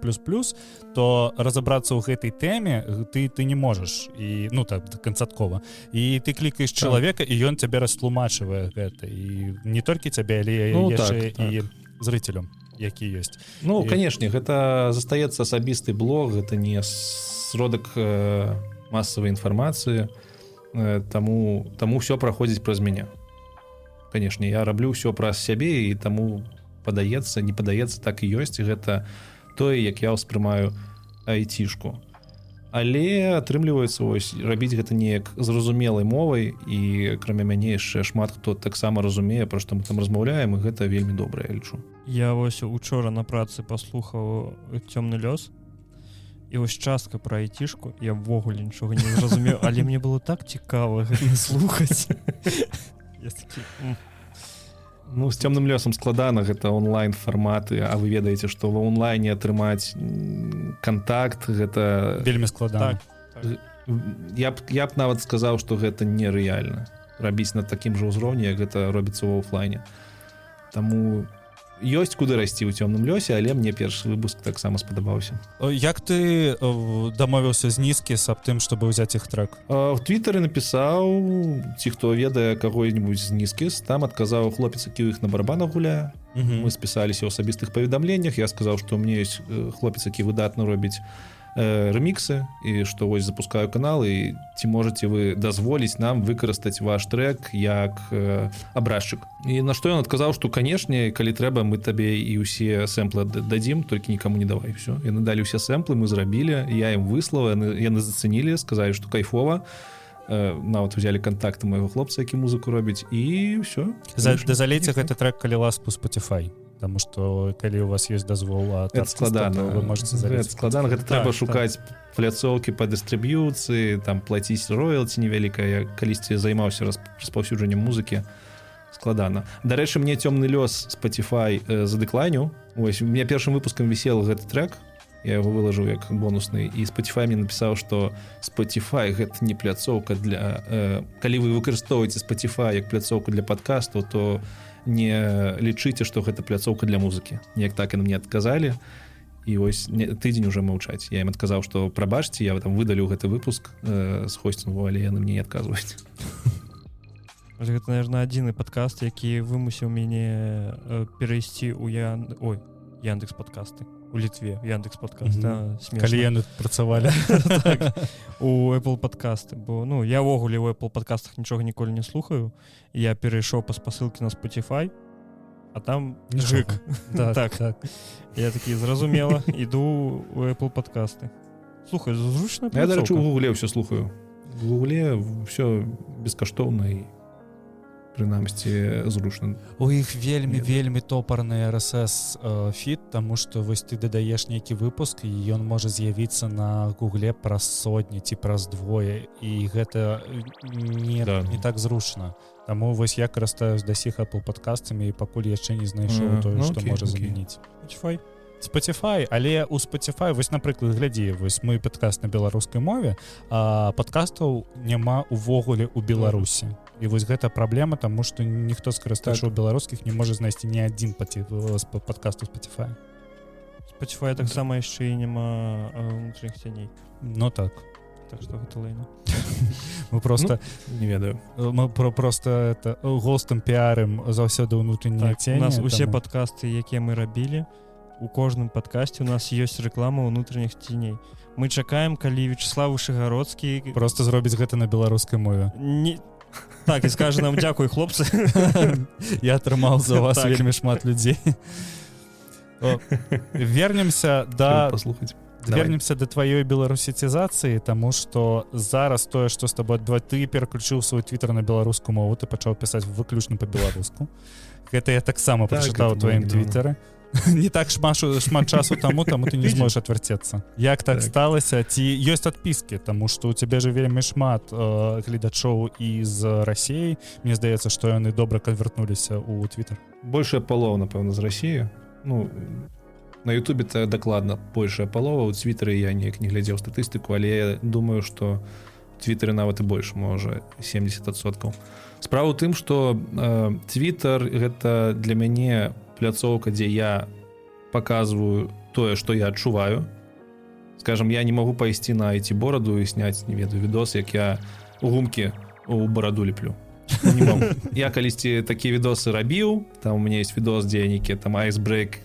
то разабрацца ў гэтай тэме ты не можаш, і, ну, так канцаткова, і ты клікаеш чалавека, і ён цябе растлумачвае гэта, і не толькі цябе, але, ну, яшчэ так, і зрителю. Які ёсць. Ну, канешне, гэта застаецца асабісты блог, гэта не сродак масавай інфармацыі, таму ўсё праходзіць праз мяне. Канешне, я раблю ўсё праз сябе, і таму падаецца, не падаецца, так і ёсць, і гэта тое, як я ўспрымаю айцішку. Але атрымліваецца вось рабіць гэта неяк зразумелай мовай, і акрамя мяне яшчэ шмат хто таксама разумее, пра што мы там размаўляем, і гэта вельмі добра, я лічу. Я вось учора на працы паслухаў «Цёмны лёс», і вось частка пра айцішку, я ўвогуле нічога не зразумеў, але мне было так цікава гэта слухаць. Я такі: « М». Ну, з «Цёмным лёсам» складана, гэта онлайн фарматы, а вы ведаеце, што ва онлайне атрымаць контакт гэта вельмі складана. Так. Я б нават сказаў, што гэта нерэальна рабіць на такім жа ўзроўні, як гэта робіцца ў офлайне. Таму ёсць куды расці ў «Цёмным лёсе», але мне першы выпуск таксама спадабаўся. Як ты дамовіўся з Нізкіс аб тым, чтобы ўзяць іх трек? В твиттары напісаў, ці хто ведае каго-нибудь з Нізкіс. Там адказаў хлопец, які ў іх на барабанах гуляе. Мы спісаліся ў асабістых паведамленнях, я сказаў, што у мне ёсць хлопец, які выдатна робіць рэміксы, і што вось запускаю канал, і ці можете вы дазволіць нам выкарыстаць ваш трек як абразчык. І на што ён адказаў, што, канешне, калі трэба, мы табе і ўсе сэмплы дадзім, толькі нікому не давай. Всё, яны далі ўсе сэмплы, мы зрабілі, я ім выслаў, яны зацэнілі, сказалі, што кайфова, нават узялі контакты майго хлопца, які музыку робіць, і ўсё. Залейце гэты трек, калі ласку, Spotify. Потому что калі у вас есть дазвол ад Это артыста, складана. то вы можете Гэта заліць. складана, гэта трэба шукаць пляцоўкі па дыстрыб'юцыі, там плаціць роялці невялікая. Я калісьці займаўся распаўсюджаннем музыкі, складана. Дарэчы, мне «Цёмны лёс» Spotify задэкланіў. Ось у меня першым выпускам вісел гэты трек, я его выложыў як бонусны, і Spotify мне напісаў, что Spotify гэта не пляцоўка для калі вы выкарыстоўваеце Spotify як пляцоўку для подкасту, то не лічыце, что гэта пляцоўка для музыкі. Неяк так яны мне адказалі, і ось не, тыдзень уже маўчаць. Я им адказаў, что прабачце, я там выдалю гэты выпуск з хостингу, але яны мне не адказваюць. Вось гэта, наверное, адзіны падкаст, які вымусіў мяне перайсці ў Ян... ой, Яндекс Подкасты у Літве, Яндекс Подкаст. Мгм. Калі яны працавалі. Так, у Apple Подкасты, бо, ну, я ўвогуле ў Apple Подкастах нічога ніколі не слухаю. Я перайшоў па спасылкі на Spotify, а там жык. Так. Так. Я такі: зразумела, іду у Apple Подкасты. Слухай, зручна. Я, дарэчы, у Гугле ўсё слухаю. В Гугле все бескаштоўна і прынамсі зручна. У іх вельмі Не. вельмі топарны RSS фід, таму что вось ты дадаеш нейкі выпуск, і ён можа з'явіцца на гугле праз сотні ці праз двое, і гэта не не так зручна. Таму вось я карыстаюсь да сіх Apple Подкастамі і пакуль яшчэ не знайшоў тое, ну, што можа замяніць Spotify. Spotify. Але у Spotify вось, напрыклад, глядзі, вось мы падкаст на беларускай мове, а падкастаў няма увогуле у Беларусі, і вось гэта праблема, таму что ніхто з карыстачоў беларускіх не можа знайсці ні адзін падкасту Spotify. Spotify таксама яшчэ і няма «Унутраных цяней». Ну так. Так что гэта лайно. Мы просто Не ведаю. Мы просто это голстам піарым заўсёды «Унутраныя Так, цені». у нас усе таму падкасты, якія мы рабілі, у кожным падкасці у нас ёсць рэклама «Унутраных ценей». Мы чакаем, калі Вячеслав Вышагародскі просто зробіць гэта на беларускай мове. Не так і скажа нам: «Дзякуй, хлопцы». Я атрымаў за вас вельмі шмат людзей. О, вернемся да Паслухаць. Давай. Вернемся до тваёй беларусіцізацыі, таму что зараз тое, что с тобой адбыва, ты пераключыў свой твиттер на беларускую мову, ты пачаў пісаць выключна по-беларуску. Гэта я таксама Так, прачытаў гэта у было тваім недавно. твиттары не так шмат часу таму, таму ты не зможаш адвярцецца. Як так сталася? Ці ёсць адпіскі? Таму что у цябе же вельмі шмат гледачоў і з Расіі. Мне здаецца, што яны добра канвертнуліся ў твиттер. Большая палова, напэўна, з Расіі. Ну, на Ютубе то дакладна большая палова. У твиттары я неяк не глядзеў статыстыку, але я думаю, что твиттары нават і больш, можа, 70%. Справа ў тым, что твиттер гэта для мяне пляцоўка, дзе я показываю тое, что я адчуваю. Скажем, я не могу пайсці на айці бораду і сняць, не ведаю, відос, як я гумкі у бараду ліплю. Не могу. Я калісьці такія відосы рабіў. Там у меня есть відос, дзе я нейкія там ice break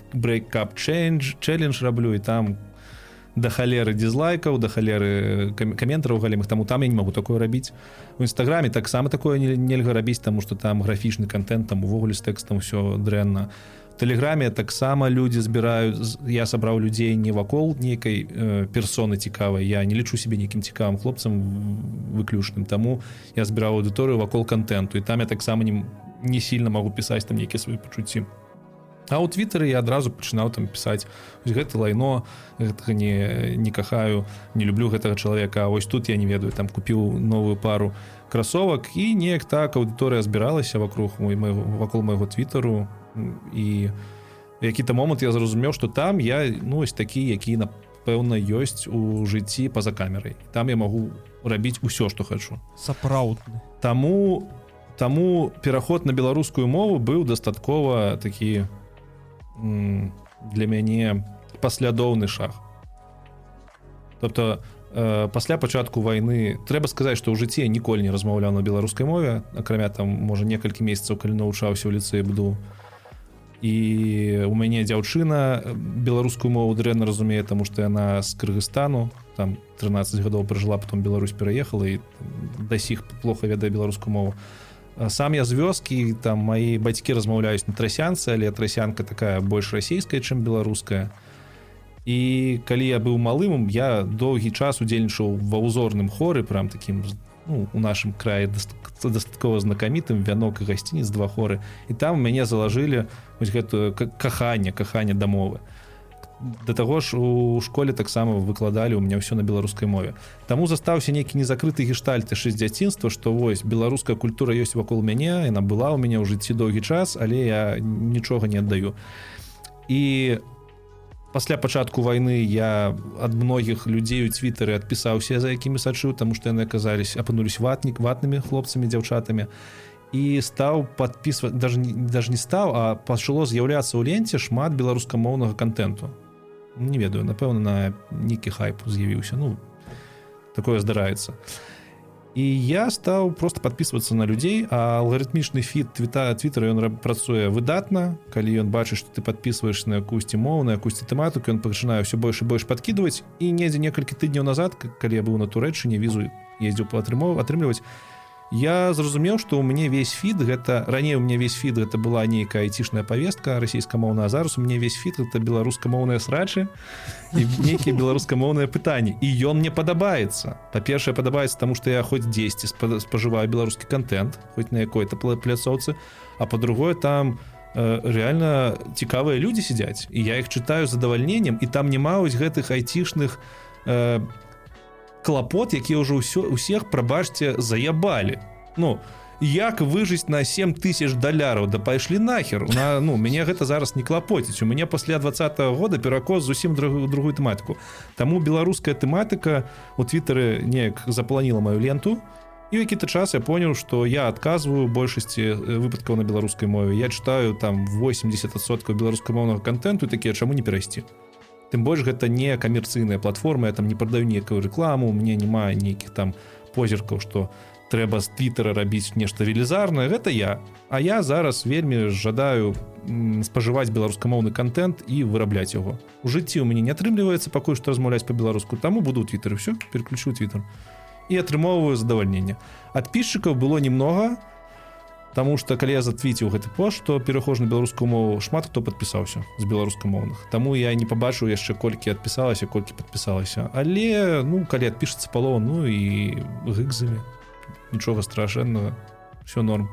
cup change challenge раблю, і там да халеры дизлайкаў, да халеры каментараў галімых. Таму там я не могу такое рабіць. У Інстаграме таксама такое нельга рабіць, таму что там графічны контент, там увогуле з тэкстам все дрэнна. Тэлеграме таксама людзі збіраюць, я сабраў людзей не вакол нейкай персоны цікавай. Я не лічу себе нейкім цікавым хлопцам выключным, таму я збіраў аўдыторыю вакол контенту, і там я таксама не сильно могу пісаць там нейкія свае пачуцці. А ў Твиттары я адразу пачынаў там пісаць: «Вось гэта лайно, гэтага не кахаю, не люблю гэтага чалавека, а вось тут я не ведаю, там купіў новую пару красовак», і неяк так аўдыторыя збіралася вокруг мой майго вакол майго Твиттеру. І в які-то момант я зразумеў, что там я, ну, ось такі, які, напэўна, ёсць у жыцці па-за камерай. Там я магу рабіць усё, что хочу. Сапраўдны. Таму пераход на беларускую мову быў дастаткова такі для мяне паслядоўны шаг. Тобто пасля пачатку вайны, трэба сказаць, што ў жыцці я ніколі не размаўляў на беларускай мове, акрамя там, можа, некалькі месяцаў, калі навучаўся ў ліцэі БДУ. І у мяне дзяўчына беларускую мову дрэнна разумее, таму што яна з Кыргызстану, там 13 гадоў пражыла, потом Беларусь пераехала і да сих плохо ведае беларускую мову. А сам я з вёскі, там мои бацькі размаўляюць на трасянцы, але трасянка такая больш расійская, чым беларуская. І калі я быў малым, я доўгі час удзельнічаў ва ўзорным хоры, прям таким, ну, у нашым краі дастаткова знакамітым, «Вянок» і «Гасцінец», два хоры, і там мяне залажылі вось гэтую каханне да мовы. Да таго ж у школе таксама выкладалі у меня ўсё на беларускай мове. Таму застаўся нейкі незакрыты гештальт яшчэ з дзяцінства, што вось беларуская культура ёсць вакол мяне, яна была ў мяне ў жыцці доўгі час, але я нічога не аддаю. І пасля пачатку вайны я ад многіх людзей у Твиттары адпісаўся, за якімі сачыў, таму што яны аказались апынулись ватнымі хлопцамі, дзяўчатамі, і стаў подписывать, даже не стаў, а пачало з'яўляцца ў ленце шмат беларускамоўнага контенту. Не ведаю, напэўна, на нейкі хайп з'явіўся, ну, такое здараецца. І я стаў просто подписываться на людзей, а алгарытмічны фід Твиттера, ён працуе выдатна. Калі ён бачыць, что ты подписываешь на якусьці мову, на якусьці тэматыку, ён пачынае ўсё больш і больш подкидывать. І недзе некалькі тыдняў назад, калі я быў на Турэччыне, візу ездзіў па атрымліваць, я зразумеў, что у мяне весь фід гэта, раней у меня весь фід гэта была нейкая айцішная повестка расійскамоўная, а зараз у мне весь фід это беларускамоўныя срачы і нейкія беларускамоўныя пытанні. І ён мне падабаецца. Па-першае, падабаецца, таму что я хоць дзесьці спажываю беларускі контент, хоць на якой-то пляцоўцы, а па-другое, там реально цікавыя людзі сядзяць, і я іх чытаю з задавальненнем, і там няма вось гэтых айцішных клапот, якія ўжо ўсё усех, прабачце, заябалі. Ну, як выжыць на 7 тысяч даляраў, да пайшлі нахер. Ну, мяне гэта зараз не клапоціць. У мяне пасля 20-го года перакос зусім другую тэматыку. Таму беларуская тэматыка у Твиттары неяк запланіла маю ленту, і ў які-то час я понял, что я адказваю большасці выпадкаў на беларускай мове. Я читаю там 80% беларускамоўнага контенту, і такія: чаму не перайсці? Тым больш гэта не камерцыйная платформа, я там не прадаю нейкую рэкламу, мне няма нейкіх там позіркаў, что трэба з Твиттера рабіць нешта велізарнае. Гэта я, а я зараз вельмі жадаю спажываць беларускамоўны контент і вырабляць яго. У жыцці у мяне не атрымліваецца пакуль што размаўляць по-беларуску, таму буду ў Твиттары. Все, переключу Твиттер і атрымоўваю задавальненне. Адпісчыкаў было немного. Таму что калі я затвіціў гэты пост, што пераходжу на беларускую мову, шмат хто падпісаўся з беларускамоўных. Таму я не пабачыў яшчэ, колькі адпісалася, колькі падпісалася. Але, ну, калі адпішацца палова, ну і гык з імі, нічога страшэннага, все норм.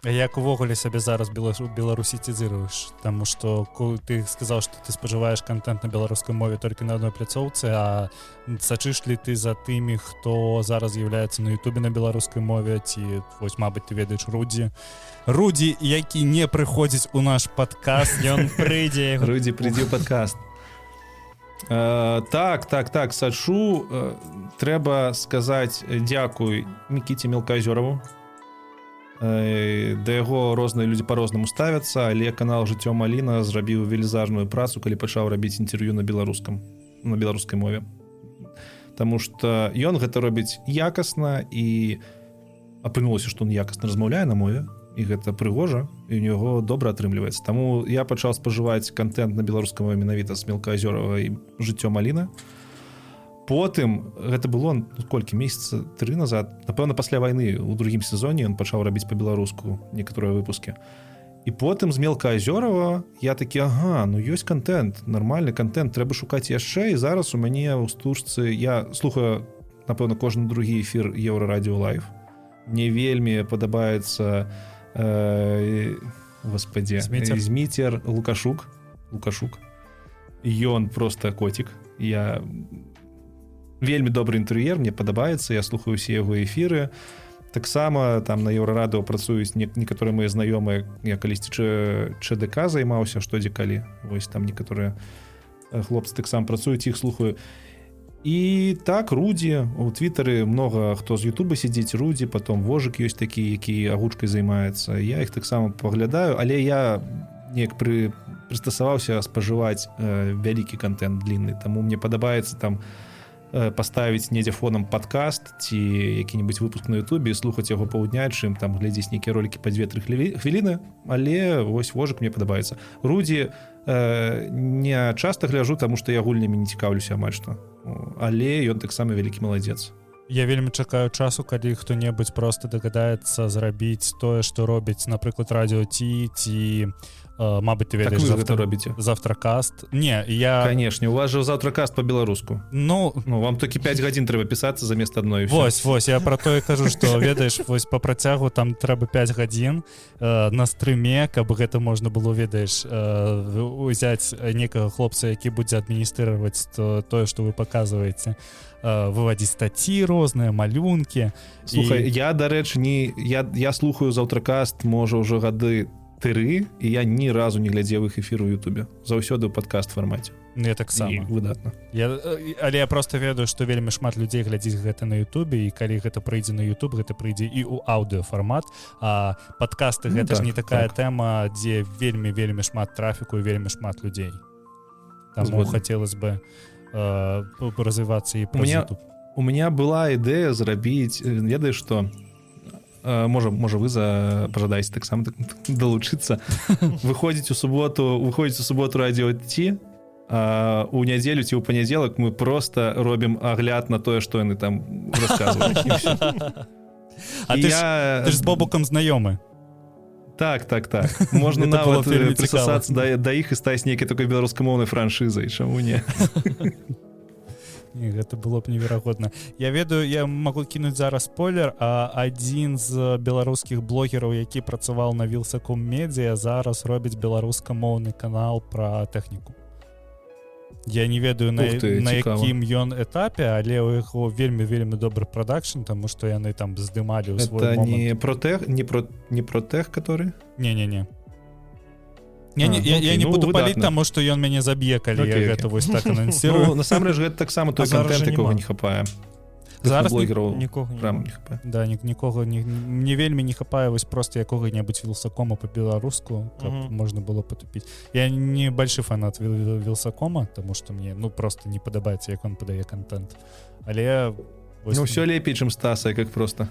А як увогуле сябе зараз беларусіцізіруеш? Таму что ты сказаў, что ты спажываеш контент на беларускай мове толькі на одной пляцоўцы, а сачыш ли ты за тымі, хто зараз з'яўляецца на Ютубе на беларускай мове? Ці вось, мабыць, ты ведаеш Рудзі, які не прыходзіць у наш падкаст? Ён прыйдзе. Рудзі, прыйдзі ў падкаст. Так, сачу. Трэба сказаць дзякуй Мікіце Мелказёраву. Да яго розныя людзі по-рознаму ставяцца, але канал «Жыццё Маліна» зрабіў велізарную працу, калі пачаў рабіць інтэрв'ю на беларускай мове. Таму что ён гэта робіць якасна і Апынулася, што он якасна размаўляе на мове, і гэта прыгожа, і у яго добра атрымліваецца. Таму я пачаў спажываць контент на беларускай мове менавіта з Мелкаазёрава і «Жыццё Маліна». Потым гэта было, ну, колькі, месяца тры назад, напэўна, пасля вайны, у другім сезоне ён пачаў рабіць по-беларуску некаторыя выпускі. І потым з Мелкаазёрава я такі: «Ага, ну ёсць контент, нармальны контент, трэба шукаць яшчэ». І зараз у мяне ў стужцы я слухаю, напэўна, кожны другі эфір Еўрарадіо Лайф. Мне вельмі падабаецца господи. Зміцер. Зміцер Лукашук. Лукашук, ён просто котик. Я вельмі добры інтэрв'юер, мне падабаецца, я слухаю усе яго эфіры. Таксама там на Еўрарадыо працуюць некаторыя мои знаёмыя. Я калісьці ЧДК займаўся, што дзе калі, вось там некаторыя хлопцы таксама працуюць, іх слухаю. І так, Рудзі у твиттары, много хто з Ютуба сядзіць, Рудзі, потом Вожык ёсць такі, які агучкай займаецца, я іх таксама паглядаю. Але я неяк прыстасаваўся спажываць вялікі контент, длинный, таму мне падабаецца там паставіць недзе фонам падкаст ці які-нибудь выпуск на Ютубе і слухаць яго паўдня, чым там глядзець нейкія ролики по 2-3 хвіліны. Але вось Вожык мне падабаецца, Рудзі не часта гляжу, таму што я гульнямі не цікаўлюся амаль што, але ён таксама вялікі маладзец. Я вельмі чакаю часу, калі хто-небудзь просто дагадаецца зрабіць тое, што робіць, напрыклад, Радыё ці, мабыць, ты Так, ведаеш вы гэта завтра робіце. Заўтракаст. Не, я Канешне, у вас же заўтракаст по-беларуску. Ну. Ну, вам толькі 5 гадзін трэба пісацца замест адной, і всё. Вось, я про тое кажу, што, ведаеш, вось по працягу там трэба 5 гадзін на стрыме, каб гэта можна было, ведаеш, узяць некага хлопца, які будзе адміністрировать тое, што вы показываете, выводзіць статьи розныя, малюнкі. Слухай, І- я, дарэчы, не я слухаю заўтракаст, можа, ўжо гады тры, і я ні разу не глядзеў іх эфір у Ютубе, заўсёды ў падкаст фармаце. Ну, я таксама. І выдатна. Але я просто ведаю, што вельмі шмат людзей глядзіць гэта на Ютубе, і калі гэта прыйдзе на YouTube, гэта прыйдзе і ў аўдыофармат. А падкасты Ну, гэта ж так, не такая так. тэма, дзе вельмі, вельмі шмат трафіку і вельмі шмат людзей. Таму Згодны. хацелось бы развівацца і У меня- праз YouTube. У меня была ідэя зрабіць, ведаеш што, можа, вы за пажадаеце таксама так, далучыцца. Выходзіць у суботу Радыё Ці, а у нядзелю ці ў панядзелак мы просто робім агляд на тое, што яны там расказваюць, і всё. А І ты ж, ты ж з Бобукам знаёмы. Так, можна Гэта было нават б вельмі прысасацца да іх і стаць нейкай такой беларускамоўнай франшызай, чаму не? Не, гэта было б неверагодна. Я ведаю, я могу кінуць зараз спойлер: а адзін з беларускіх блогераў, які працаваў на Вилсаком Медиа, зараз робіць беларускамоўны канал пра тэхніку. Я не ведаю, Ух ты, на цікава. якім ён этапе, але ў яго вельмі, вельмі добры прадакшн, таму што яны там здымалі ў свой Это момант. не про тех, не про тех, который не не не я, не, А, я окей, не ну, буду паліць, выдатна. таму што ён мяне заб'е, калі я Окей. гэта вось так анансірую. Ну, насамрэч гэта таксама той А зараз контент, жа якога няма. не хапае. Зараз блогераў нікога не прям не хапае. Да, нікога не, мне вельмі не хапае вось просто якога-небудзь Вилсакома по-беларуску, каб можна было потупіць. Я не большы фанат Вилсакома, таму што мне, ну, просто не падабаецца, як он падае контент, але вось, Ну, все лепей, чым Стаса, как просто.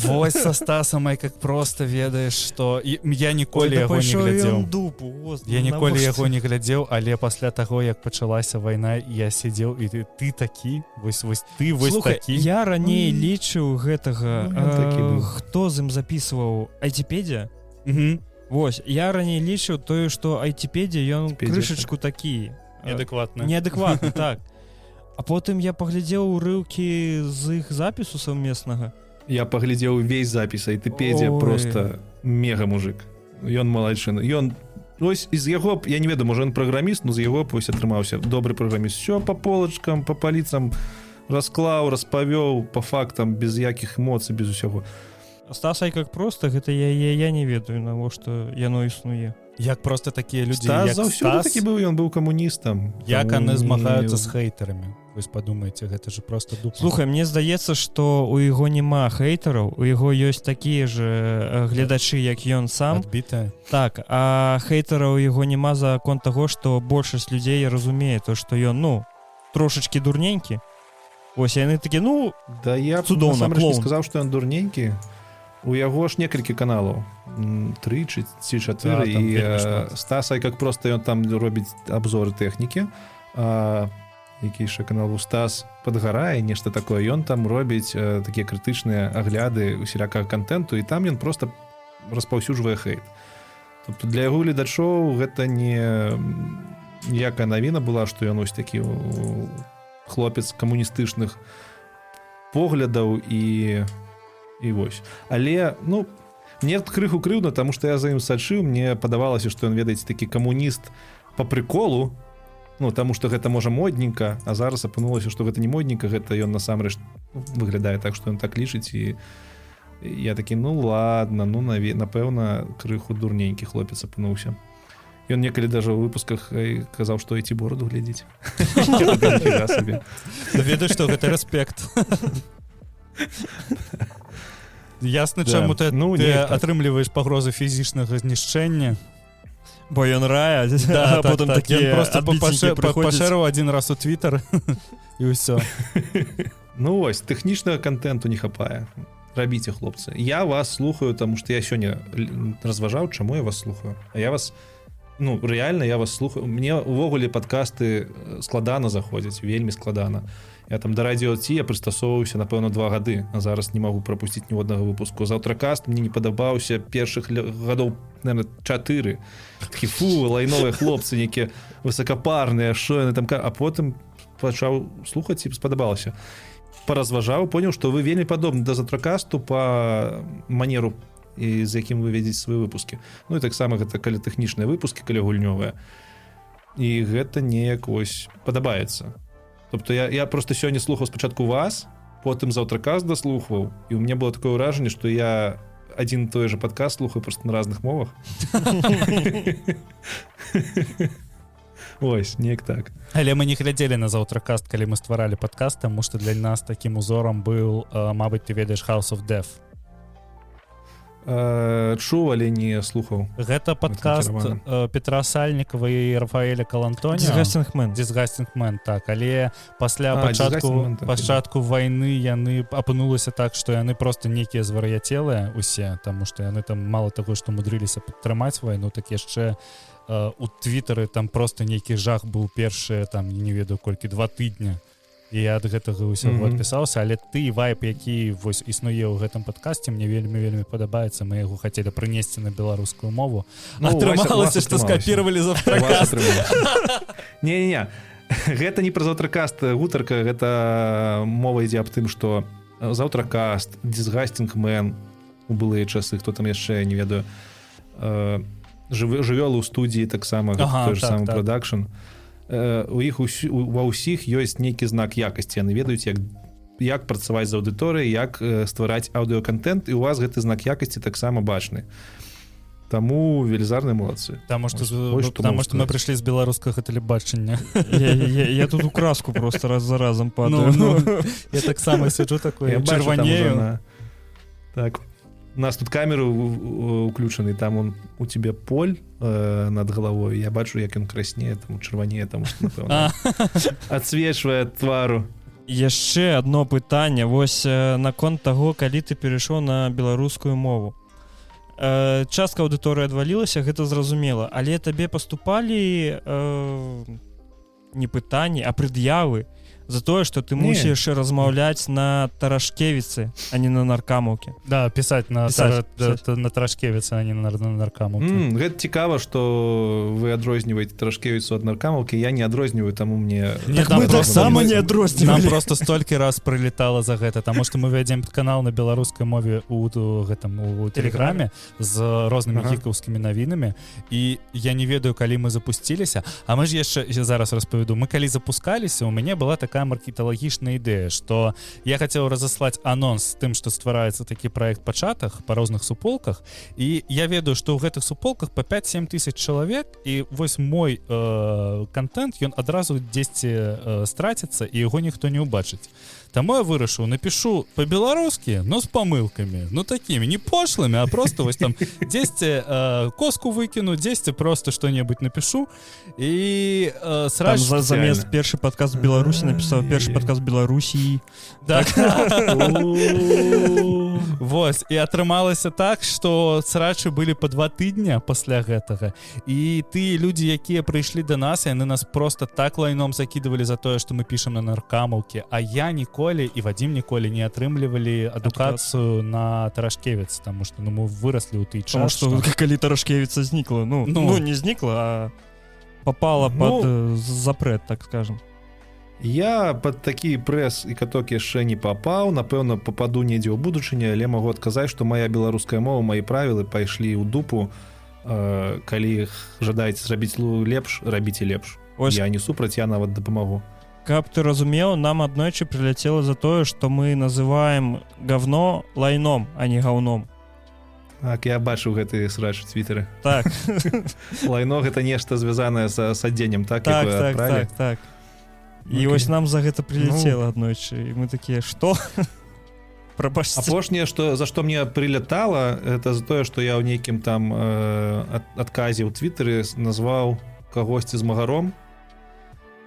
Вось са Стасам как просто, ведаеш, што я ніколі Ой, да яго не пайшоў ён глядзеў. дупу, господи, Я ніколі навошта? яго не глядзеў, але пасля таго, як пачалася вайна, я сидзеў і ты такі вось ты вось Слухай, такі. я раней лічыў гэтага Ну, ён такі быў. хто з ім записываў, Айтипедия. Мгм. Вось я раней лічыў тое, што Айтипедия ён Айтипедия, крышачку такі Неадэкватна. неадэкватны, так. А потым я паглядзеў урыўкі з іх запісу саўмеснага. Я паглядзеў увесь запіс Айтипедия. Ой. Просто мега мужик, ён малайчына. Ён ось з яго б, я не ведаю, можа, ён праграміст, но з яго б вось атрымаўся добры праграміст. Все по полочкам, по паліцам расклаў, распавёў по фактам, без якіх эмоцый, без усяго. Стас как просто, гэта я не ведаю, навошта яно існуе. Як просто такія людзі, Стас як заўсёды Стас, такі быў, ён быў камуністам. як Таму яны змагаюцца не- з хейтарамі. Вось падумайце, гэта же просто дупа. Слухай, мне здаецца, што у яго няма хейтараў, у яго ёсць такія ж гледачы, як ён сам. Адбітая. Так, а хейтараў у яго няма за конт таго, што большасць людзей разумее то, што ён, ну, трошачки дурненькі. Ось яны такі, ну, Да, я цудоўна, насамрэч не клоун. сказаў, што ён дурненькі. У яго ж некалькі каналаў, тры ці чатыры. Да, там і вельмі шмат. Стаса, как просто ён там робіць обзоры тэхнікі, а які яшчэ канал у Стас падгарае, нешта такое, ён там робіць такія крытычныя агляды усялякага контенту, і там ён просто распаўсюджвае хейт. Тобто для яго гледачоў гэта не ніякая навіна была, што ён ось такі хлопец камуністычных поглядаў, і вось. Але, ну, мне крыху крыўдна, таму што я за ім сачыў, мне падавалася, што ён, ведаеце, такі камуніст по приколу, ну, таму што гэта можа модненька, а зараз апынулася, што гэта не модненька, гэта ён насамрэч, ну, выглядае так, што ён так лічыць, і я такі: ну ладно, ну, напэўна, крыху дурненькі хлопец апынуўся. Ён некалі даже ў выпусках казаў, што ідці бороду глядзіць. Ніфіга сабе. Да, ведаю, што гэта рэспект. Ясна, Да. чаму ты, Ну, ты неяк так. атрымліваеш пагрозы фізічнага знішчэння. Бо ён рая, Да, а так, потым так. такія Ён просто адбіценькі прыходзяць. пашэрыў один раз у Твиттер, і ўсё. Ну вось, тэхнічнага контенту не хапае. Рабіце, хлопцы. Я вас слухаю, таму што я сёння разважаў, чаму я вас слухаю. А я вас, ну, реально я вас слухаю. Мне увогуле падкасты складана заходзяць, вельмі складана. Я там да Радыё Ці я прыстасоўваўся, напэўна, 2 гады, а зараз не магу прапусціць ніводнага выпуску. Заўтракаст мне не падабаўся першых гадоў, наверное, чатыры. Такі: фу, лайновыя хлопцы, нейкія высокапарныя, що яны там а потым пачаў слухаць, і спадабалася. Паразважаў, понял, что вы вельмі падобны да Заўтракасту по манеру, і з якім вы вядзеце свае выпускі. Ну і таксама гэта калі тэхнічныя выпускі, калі гульнёвыя, і гэта неяк вось падабаецца. Тобто я просто сёння слухаў спачатку вас, потым Заўтракаст даслухваў, і у меня было такое ўражанне, что я один той же подкаст слухаю просто на разных мовах. Ось неяк так. Але мы не глядзелі на Заўтракаст, калі мы стваралі падкаст, таму што для нас такім узорам быў, мабыць, ты ведаеш House of Dev. Чуў, але не слухаў. Гэта падкаст Романа. Петра Сальнікова і Рафаэля Калантоня. Disgusting Men. Disgusting Men, так. Але пасля А, пачатку Disgusting Men, так, пачатку вайны яны апынулася так, што яны просто нейкія звар'яцелыя усе, таму што яны там мала таго, што мудрыліся падтрымаць вайну, так яшчэ у твиттары там просто нейкі жах быў першыя там, не ведаю колькі, 2 тыдня, і я ад гэтага ўсяго адпісаўся. Але ты вайб, які вось існуе ў гэтым падкасці, мне вельмі, вельмі падабаецца. Мы яго хацелі прынесці на беларускую мову. Ну, у вас Атрымалася, што атрымалася. скапіравалі У вас Заўтракаст. атрымалася. Не-не-не, гэта не пра Заўтракаст гутарка, гэта мова ідзе аб тым, што Заўтракаст, Disgusting Men у былыя часы, хто там яшчэ, не ведаю, жывёлы ў студіі таксама, гэта Ага, той же самы прадакшн. У іх ва ўсіх ёсць нейкі знак якасці, яны ведаюць, як працаваць з аўдыторыяй, як ствараць аўдыоконтент, і у вас гэты знак якасці таксама бачны. Таму велізарныя молодцы. Таму што Вось што потому могу што мы сказаць. прыйшлі з беларускага тэлебачання. Я тут у краску просто раз за разом падаю. Ну, я таксама сяджу такой, Я бачу, там уже чырванею. Так, у нас тут камеру уключаны, там он у тебе поль над головой, я бачу, як ён краснее, там чырванее, там что, напэўна, адсвечвае твару. Яшчэ одно пытанне вось наконт таго, калі ты перайшоў на беларускую мову. Частка аўдыторыі адвалілася, гэта зразумела, але табе паступалі не пытанні, а прад'явы за тое, што ты Не. мусіш размаўляць на тарашкевіцы, а не на наркамаўке? Да, пісаць на Пісаць, пісаць. на тарашкевіцы, а не на наркамаўцы. Гэта цікава, што вы адрозніваеце тарашкевіцу ад наркамаўкі. Я не адрозніваю, таму мне Не, Так там мы просто таксама не нам адрознівалі. просто столькі раз прылетала за гэта, таму што мы вядзем канал на беларускай мове у гэтым, у тэлеграме, з рознымі гікаўскімі навінамі, і я не ведаю, калі мы запусціліся, а мы ж яшчэ, я зараз распавяду, мы калі запускаліся, у мяне была такая маркеталагічная ідэя, што я хацеў разаслаць анонс з тым, што ствараецца такі проект па чатах, па розных суполках, і я ведаю, што ў гэтых суполках по 5-7 тысяч чалавек, і вось мой контент, ён адразу дзесьці страціцца, і яго ніхто не ўбачыць. Таму я вырашыў: напишу по-беларускі, но с памылкамі, ну, такими не пошлыми, а просто вось там дзесьці коску выкіну, дзесьці просто что-небудзь напишу, і Там сразу замест першы падкаст Беларусі напісалі Просто першы падкаст Беларусі. Да. Вось, і атрымалася так, што срачы былі по 2 тыдня пасля гэтага, і ты людзі, якія прыйшлі до нас, яны нас просто так лайном закидывалі за тое, што мы пішам на наркамаўкі. А я ніколі і Вадзім ніколі не атрымлівалі адукацыю на Тарашкевіц, таму што, ну, мы выраслі ў той час, што калі Тарашкевіца знікла, ну, ну не знікла, а попала, ну, под запрет, так скажем. Я под такі прэс і каток яшчэ не папаў, напэўна, попаду недзе ў будучыні, але магу адказаць, што моя беларуская мова, мои правілы пайшлі ў дупу. Калі жадаеце зрабіць лепш, рабіце лепш. Ось, я не супраць, я нават дапамагу. Каб ты разумеў, нам аднойчы прыляцела за тое, што мы называем говно лайном, а не гаўном. Так, я бачыў гэты срач у твиттары. Так. Лайно — гэта нешта звязанае са с адзеннем, так? Так. І вось нам за гэта прилетела, ну, аднойчы, і мы такія: «Что?» Прабачце. Апошняе, что за што мне прилетала, это за тое, что я ў нейкім там адказе ў твиттары назваў кагосьці змагаром,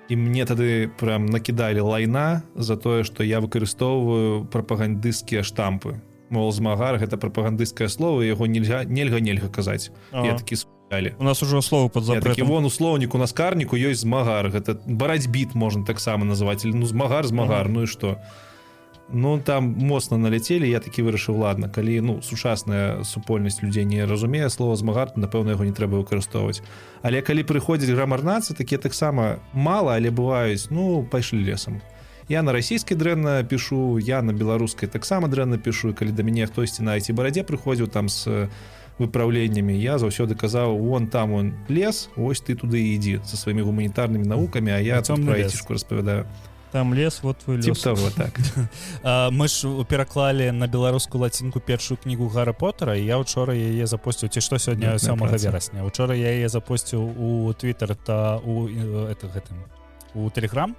і мне тады прям накідалі лайна за тое, что я выкарыстоўваю прапагандысцкія штампы, мол, змагар — гэта прапагандысцкае слово, яго нельга, нельга, нельга казаць. Я такі: «Али». У нас ужо слово под запретом. Вон у слоўніку на скарніку ёсць змагар, гэта барацьбіт можна таксама называть. Ну, змагар, змагар, ну і что? Ну, там моцна налетели. Я такі вырашыў: ладно, калі, ну, сучасная супольнасць людзей не разумее слова змагар, напэўна, яго не трэба выкарыстоўваць. Але калі прыходзіць грамарнацы, такія таксама мала, але бываюць, ну, пайшлі лесам. Я на расійскай дрэнна пішу, я на беларускай таксама дрэнна пішу. Калі да мяне хтосьці на айці барадзе прыходзіў там с выпраўленнямі, я заўсёды казаў: «Вон там он лес, ось ты туды ідзі со сваімі гуманітарнымі навукамі, а я цёмны про лес. Айцішку распавядаю». Там лес, вот твой Тип лес. того, так. Мы ж пераклалі на беларускую лацінку першую кнігу Гара Поттера, і я учора яе запусціў, ці што сёння, Бедная 7 праца. верасня. Учора я яе запусціў у Twitter та у это, гэтым, у Telegram,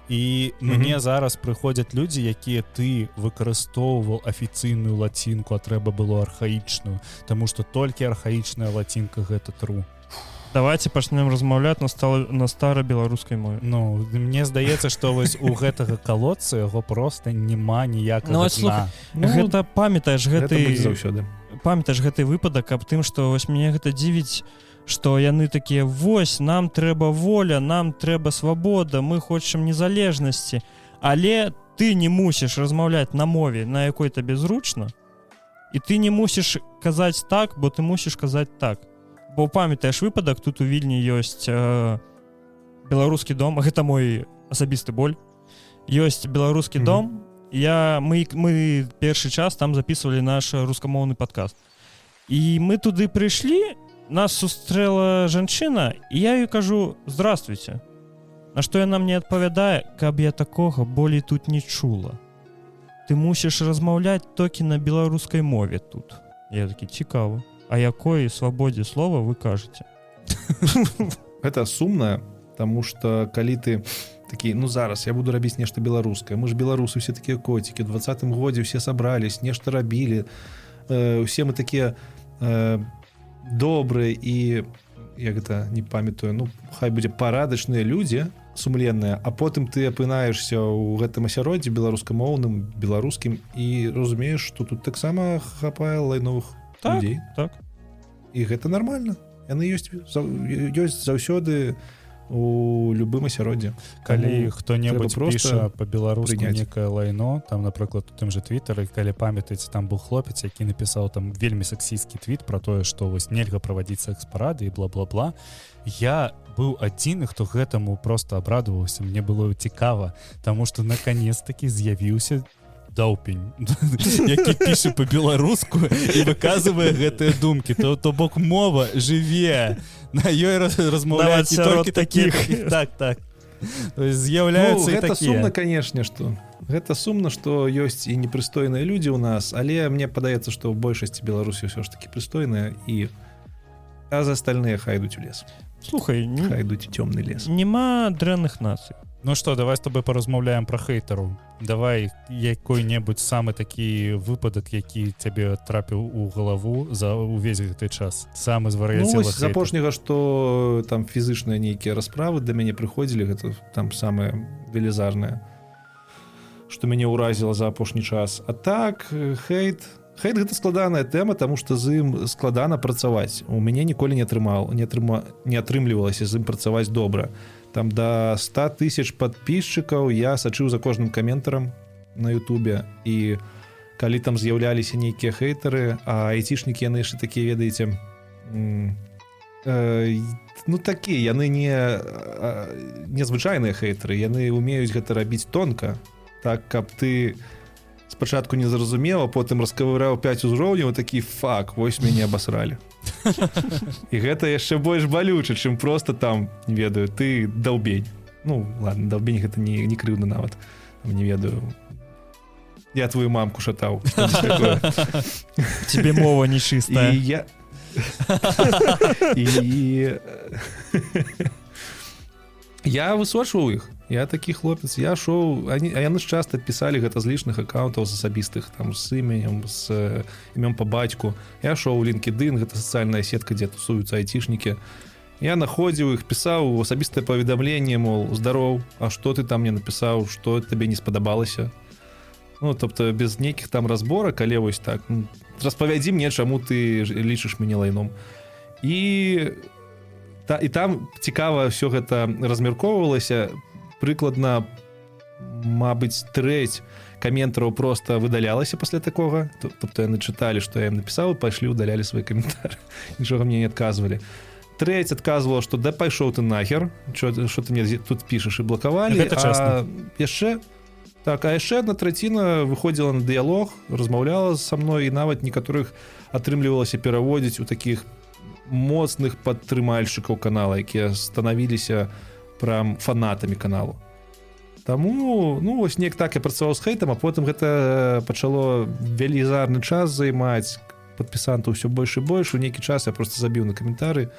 і мне зараз прыходзяць людзі, якія: «Ты выкарыстоўваў афіцыйную лацінку, а трэба было архаічную, таму што толькі архаічная лацінка — гэта тру». Давайте пачнем размаўляць на старабеларускай мове. Ну, мне здаецца, што вось у гэтага калодца яго просто няма ніякага Ну, дна. слухай, Ну, гэта памятаеш гэта гэты будзе заўсёды. Памятаеш гэты выпадак аб тым, што вось мяне гэта дзівіць, што яны такія: «Вось нам трэба воля, нам трэба свабода, мы хочам незалежнасці», але ты не мусіш размаўляць на мове, на якой табе зручна, і ты не мусіш казаць так, бо ты мусіш казаць так. Бо памятаеш выпадак, тут у Вільні ёсць беларускі дом, гэта мой асабісты боль, ёсць беларускі дом, я мы першы час там записывали наш рускамоўны падкаст, і мы туды прыйшлі, нас сустрэла жанчына, і я ёй кажу: «Здравствуйте», на што яна мне адпавядае: «Каб я такога болей тут не чула, ты мусіш размаўляць толькі на беларускай мове тут». Я такі: «Цікава, а якой свабодзе слова вы кажаце?» Гэта сумна, таму что калі ты такі: «Ну, зараз я буду рабіць нешта беларускае, мы ж беларусы все такія коцікі, 20-м годзе все сабрались, нешта рабілі, усе мы такія добрыя і, як гэта, не памятаю, ну, хай будзе, парадачныя людзі, сумленныя», а потым ты апынаешся ў гэтым асяроддзі беларускамоўным, беларускім, і разумееш, что тут таксама хапае лайновых людзей. І гэта нормально, яны ёсць заўсёды у любым асяроддзе. Калі Таму хто-небудзь трэба проста піша по-беларуску прыняць. некае лайно там, напрыклад, у тым же твиттары, калі памятаеце, там быў хлопец, які напісаў там вельмі сексісцкі твіт про тое, што вось нельга правадзіць секс-парады і бла-бла-бла, я быў адзіны, хто гэтаму просто абрадаваўся. Мне было цікава, таму что наконец-таки з'явіўся даўпень, які піша по-беларуску і выказвае гэтыя думкі. То бок мова жыве, на ёй размаўляюць Нават не сярод толькі такіх. такіх. Так, то есть з'яўляюцца Ну, і гэта такія. сумна, канешне, что гэта сумна, что ёсць і непрыстойныя людзі ў нас, але мне падаецца, што ў большасці Беларусі ўсё ж таки прыстойныя, і а за остальные хай ідуць у лес. Слухай, не, Хай ідуць у цёмны лес. Няма дрэнных нацый. Ну что, давай с тобой паразмаўляем про хейтараў. Давай якой-небудзь самы такі выпадак, які цябе трапіў у галаву за увесь гэты час, самы Ну, звар'яцелы вось з хейтар. апошняга, што там фізычныя нейкія расправы да мяне прыходзілі, гэта там самае велізарнае. Што мяне ўразіла за апошні час. А так, хейт, хейт — гэта складаная тэма, таму што з ім складана працаваць. У мяне ніколі не атрымаў не атрыма не атрымлівалася з ім працаваць добра. Там до 100 тысяч подписчикаў я сачыў за кожным каментарам на Ютубе, і калі там з'яўляліся нейкія хейтары, а айцішнікі, яны яшчэ такія, ведаеце, ну, такія яны, не незвычайныя хейтары, яны умеюць гэта рабіць тонка так, каб ты спачатку не зразумеў, а потым раскавыраў 5 узроўняў, такі: «Фак, вось мяне абасралі». І гэта яшчэ больш балюча, чым просто там, не ведаю, «ты даўбень». Ну ладно, даўбень — гэта не крыўна нават. Там, не ведаю, «я твою мамку шатаў». Тебе мова нечистая. І я і я высочваў іх. Я такі хлопец, я шоў они, а яны ж часто пісалі гэта з личных аккаунтаў, з асабістых, там, з іменем, з імём по бацьку. Я шоў у LinkedIn, гэта сацыяльная сетка, дзе тусуюцца айцішнікі. Я находзіў іх, пісаў асабістае паведамленне, мол: «Здароў, а что ты там мне напісаў, что табе не спадабалася?» Ну, тобто без нейкіх там разборак, але вось так: «Ну, распавядзі мне, чаму ты лічыш мяне лайном». І там цікава все гэта размяркоўвалася. Прыкладна, мабыць, трэць каментараў просто выдалялася пасля такога. Тобто яны чыталі, што я ім напісаў, пайшлі, удалялі свае каментары, нічога мне не адказвалі. Трэць адказвала, што «да пайшоў ты нахер, что ты мне тут пішаш», і блакавалі. Гэта чэсна. Яшчэ так, а яшчэ одна траціна выходзіла на дыялог, размаўляла са мной, і нават некаторых атрымлівалася пераводзіць у такіх моцных падтрымальшчыкаў канала, якія станавіліся прям фанатамі каналу. Таму, ну, вось неяк так я працаваў з хейтам, а потым гэта пачало велізарны час займаць, падпісантаў ўсё больш і больш. У нейкі час я просто забіў на каментары.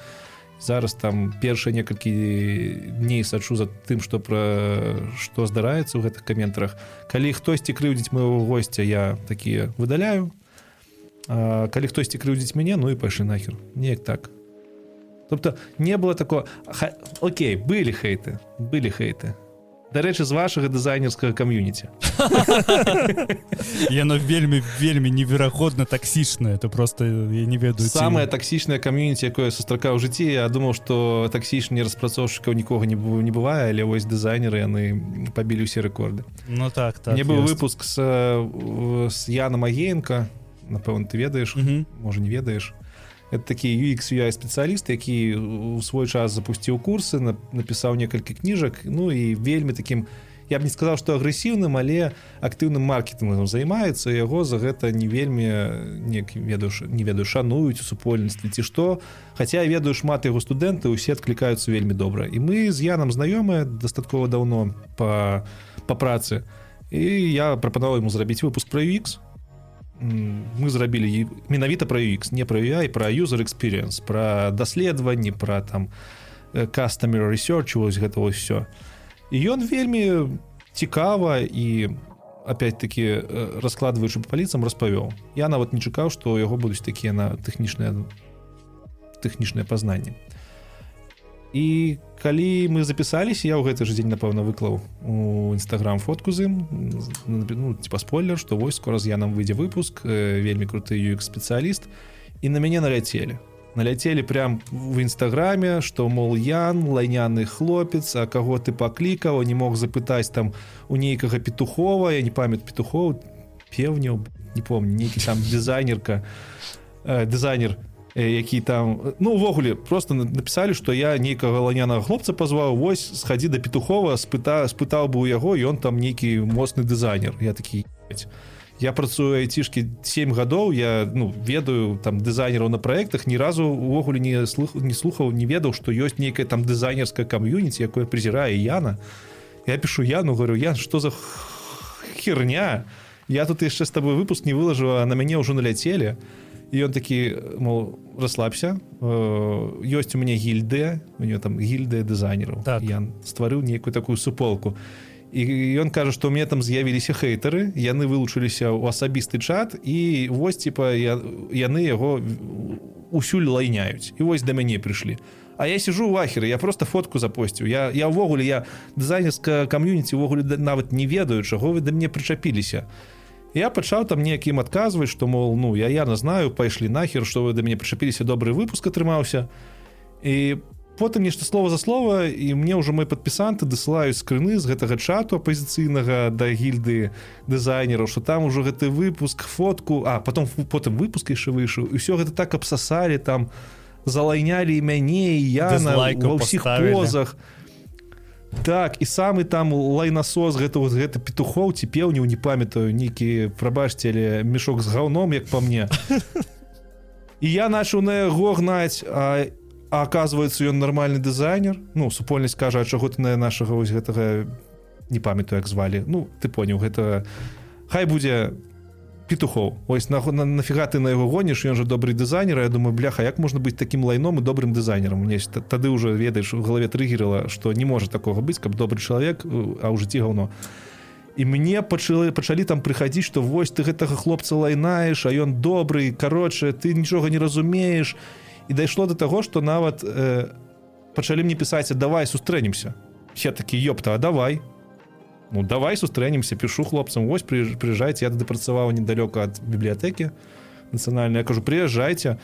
Зараз там першыя некалькі дней сачу за тым, што пра што здараецца ў гэтых каментарах. Калі хтосьці крыўдзіць майго госця, я такія выдаляю. А калі хтосьці крыўдзіць мяне, ну і пайшлі нахер. Неяк так. Тобто не было такого. Окей, былі хейты, былі хейты, дарэчы, з вашага дызайнерскага кам'юніці. Яно вельмі, вельмі неверагодна таксічнае, это просто я не ведаю. Самае таксічнае кам'юніці, якое сустракаў у жыцці. Я думаў, што таксічны распрацоўшчыкаў нікога не бывае, але вось дызайнеры, яны пабілі ўсе рэкорды. Ну так. Мне быў ёсць. выпуск з Янам Агеенко, напэўна, ты ведаеш, можа, не ведаеш. Это такі UX UI спецыяліст, які у свой час запусціў курсы, напісаў некалькі кніжак, ну і вельмі таким, я б не сказаў, што агрэсіўным, але актыўным маркетынгам займаецца. Яго за гэта не вельмі неяк, ведаеш, не ведаю, шануюць у супольніцтве ці што, хаця я ведаю шмат яго студэнты, усе адклікаюцца вельмі добра. І мы з Янам знаёмыя дастаткова даўно па працы, і я прапанаваў ему зрабіць выпуск про UX. Мы зрабілі менавіта про UX, не про UI, про user experience, про даследаванні, про там customer research, вось гэта вось все. І ён вельмі цікава і опять-таки раскладваючы по паліцам распавёў. Я нават не чакаў, што ў яго будуць такія на тэхнічныя пазнанні. І калі мы запісаліся, я ў гэты ж дзень, напэўна, выклаў у Інстаграм фотку з ім, ну, типа спойлер, што вось скора з Янам выйдзе выпуск, вельмі круты UX спецыяліст, і на мяне наляцелі. Наляцелі прям в Інстаграме, што, мол, «Ян — лайняны хлопец, а каго ты паклікаў, не мог запытаць там у нейкага Петухова?» Я не памятаю, Петухоў, Певняў, не помню, нейкі там дызайнерка, дызайнер, які там, ну, увогуле просто написали, что я нейкага лайнянага хлопца пазваў, вось схадзі да Петухова, спытаў бы у яго, ён там нейкі моцны дызайнер. Я такі: «Ебать». Я працую айцішкі 7 гадоў, я, ну, ведаю там дызайнераў на праектах, ні разу увогуле не слухаў, не ведаў, што ёсць нейкая там дызайнерская кам'юніці, якое прызірае Яна. Я пишу Яну, говорю: «Ян, что за херня? Я тут яшчэ з тобой выпуск не выложу, а на мяне ўжо наляцелі». І ён такі, мол: «Расслабься, ёсць у мяне гільдыя». У него там гільдыя дызайнераў. Так. Ян стварыў нейкую такую суполку, і ён кажа, што у мяне там з'явіліся хейтары, яны вылучыліся ў асабісты чат, і вось типа яны яго усюль лайняюць, і вось да мяне прыйшлі. А я сижу ў ахеры, я просто фотку запосціў. Я ўвогуле, я дызайнерска кам'юніці увогуле нават не ведаю, чаго вы да мне прычапіліся. Я пачаў там неяк ім адказваць, што, мол, ну, я яна знаю, пайшлі нахер, што вы да мяне прычапіліся, добры выпуск атрымаўся. І потым нешта слова за слова, і мне ўжо мой падпісанты дасылаюць скрыны з гэтага чату апазіцыйнага да гільды дызайнераў, что там ужо гэты выпуск, фотку, а потом потым выпуск яшчэ выйшаў, і ўсё гэта так абсасалі, там залайнялі і мяне, і Яна Дызлайкаў ва ўсіх паставілі. позах. Так, і самы там лайнасос гэта вот гэты Петухоў ці Пеўніў, не памятаю, нейкі, прабачце, але мешок з гаўном, як по мне. І я начаў на яго гнаць, а оказывается, ён нармальны дызайнер. Ну, супольнасць кажа: «А чаго ты на нашага вось гэтага, не памятаю, як звалі, ну, ты поняў, гэта хай будзе Петухоў, ось нафіга ты на яго гоніш, ён жа добры дызайнер». Я думаю: бляха, як можна быць такім лайном і добрым дызайнерам? Мне тады ўжо, ведаеш, у галаве трыгерыла, што не можа такога быць, каб добры чалавек, а ў жыцці гаўно. І мне пачалі там прыхадзіць, што вось ты гэтага хлопца лайнаеш, а ён добры, короче, ты нічога не разумееш. І дайшло до таго, што нават пачалі мне пісаць: «Давай сустрэнемся». Я такі: ёпта, а давай, ну давай сустрэнемся. Пішу хлопцам: вось прыязджайце, я тады працаваў недалёка ад бібліятэкі нацыянальнай. Я кажу: «Прыязджайце,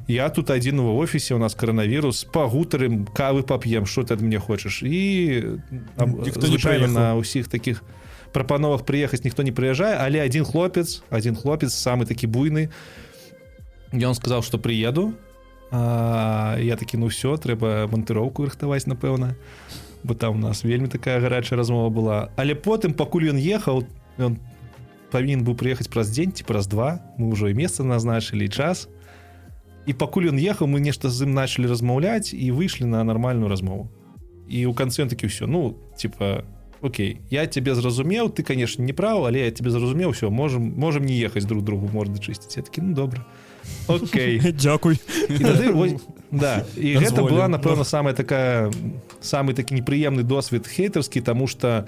я тут адзін в офісе, у нас каранавірус, пагутарым, кавы пап'ем, что ты ад мне хочаш?» І Ніхто не звычайна прыехаў. на ўсіх таких прапановах прыехаць ніхто не прыязджае, але один хлопец, самы такі буйны, ён сказаў, что прыеду. Я такі: ну все, трэба монтыроўку рыхтаваць, напэўна, бо там у нас вельмі такая гарачая размова была. Але потым, пакуль ён ехаў, ён павінен быў прыехаць праз дзень ці праз два, мы ўжо і месца назначылі, і час, і пакуль ён ехаў, мы нешта з ім начали размаўляць і выйшлі на нармальную размову. І ў канцы ён такі: все, ну типа окей, я тебе зразумеў, ты, конечно, не прав, але я тебе зразумеў, все, можем не ехаць друг другу морды чысціць». Я такі: ну добра, окей. Дзякуй. І тады, вось, да, і гэта Дазволіў. была, напэўна, самая такая самы такі непрыемны досвед хейтарскі, таму что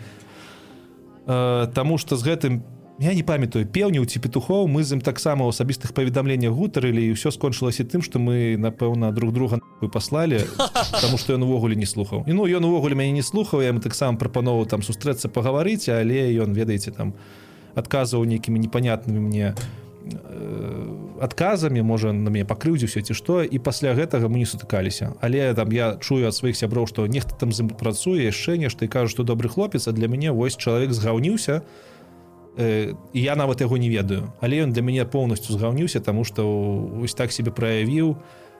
з гэтым, я не памятаю, Пеўніў ці Петухоў, мы з ім таксама ў асабістых паведамленнях гутарылі, і ўсё скончылася тым, што мы, напэўна, друг друга нахуй паслалі, таму што ён увогуле не слухаў. І ну, ён увогуле мяне не слухаў. Я ему таксама прапановаў там сустрэцца, пагаварыць, але ён, ведаеце, там адказваў нейкімі непонятнымі мне адказамі, можа, на мяне пакрыўдзіўся ці што, і пасля гэтага мы не сутыкаліся. Але там я чую ад сваіх сяброў, што нехта там з ім працуе, яшчэ нешта, і кажу, што добры хлопец. А для мяне вось чалавек згаўніўся, і я нават яго не ведаю, але ён для мяне поўнасцю згаўніўся, таму што вось так себе праявіў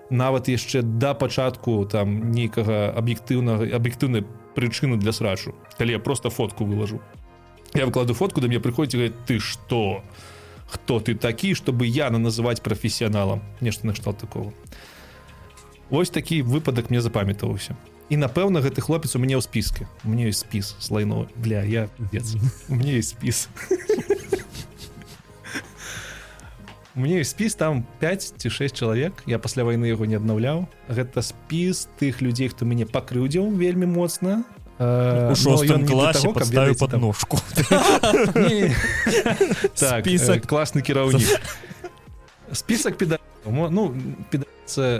нават яшчэ да пачатку там нейкага аб'ектыўнай прычыны для срачу. Калі я просто фотку выложу, я выкладу фотку, да мне прыходзіць, говорит: «Ты что, кто ты такі, чтобы Яна называть профессионалом?» Нешта накшталт такого. Вось такі выпадак мне запамятаваўся. І, напэўна, гэты хлопец у мяне ў спіске. У меня есть спіс с лайно. Бля, я пиздец. У меня есть спіс, у меня есть спіс, там 5 ці 6 чалавек, я пасля войны яго не аднаўляў. Гэта спіс тых людзей, хто мяне пакрыўдзіў вельмі моцна. У Но шостым ён не для класе таго, каб, падставіў ведаеце, там- подножку. Не-не. Так, Список. Класны кіраўнік, список педа, ну, педа,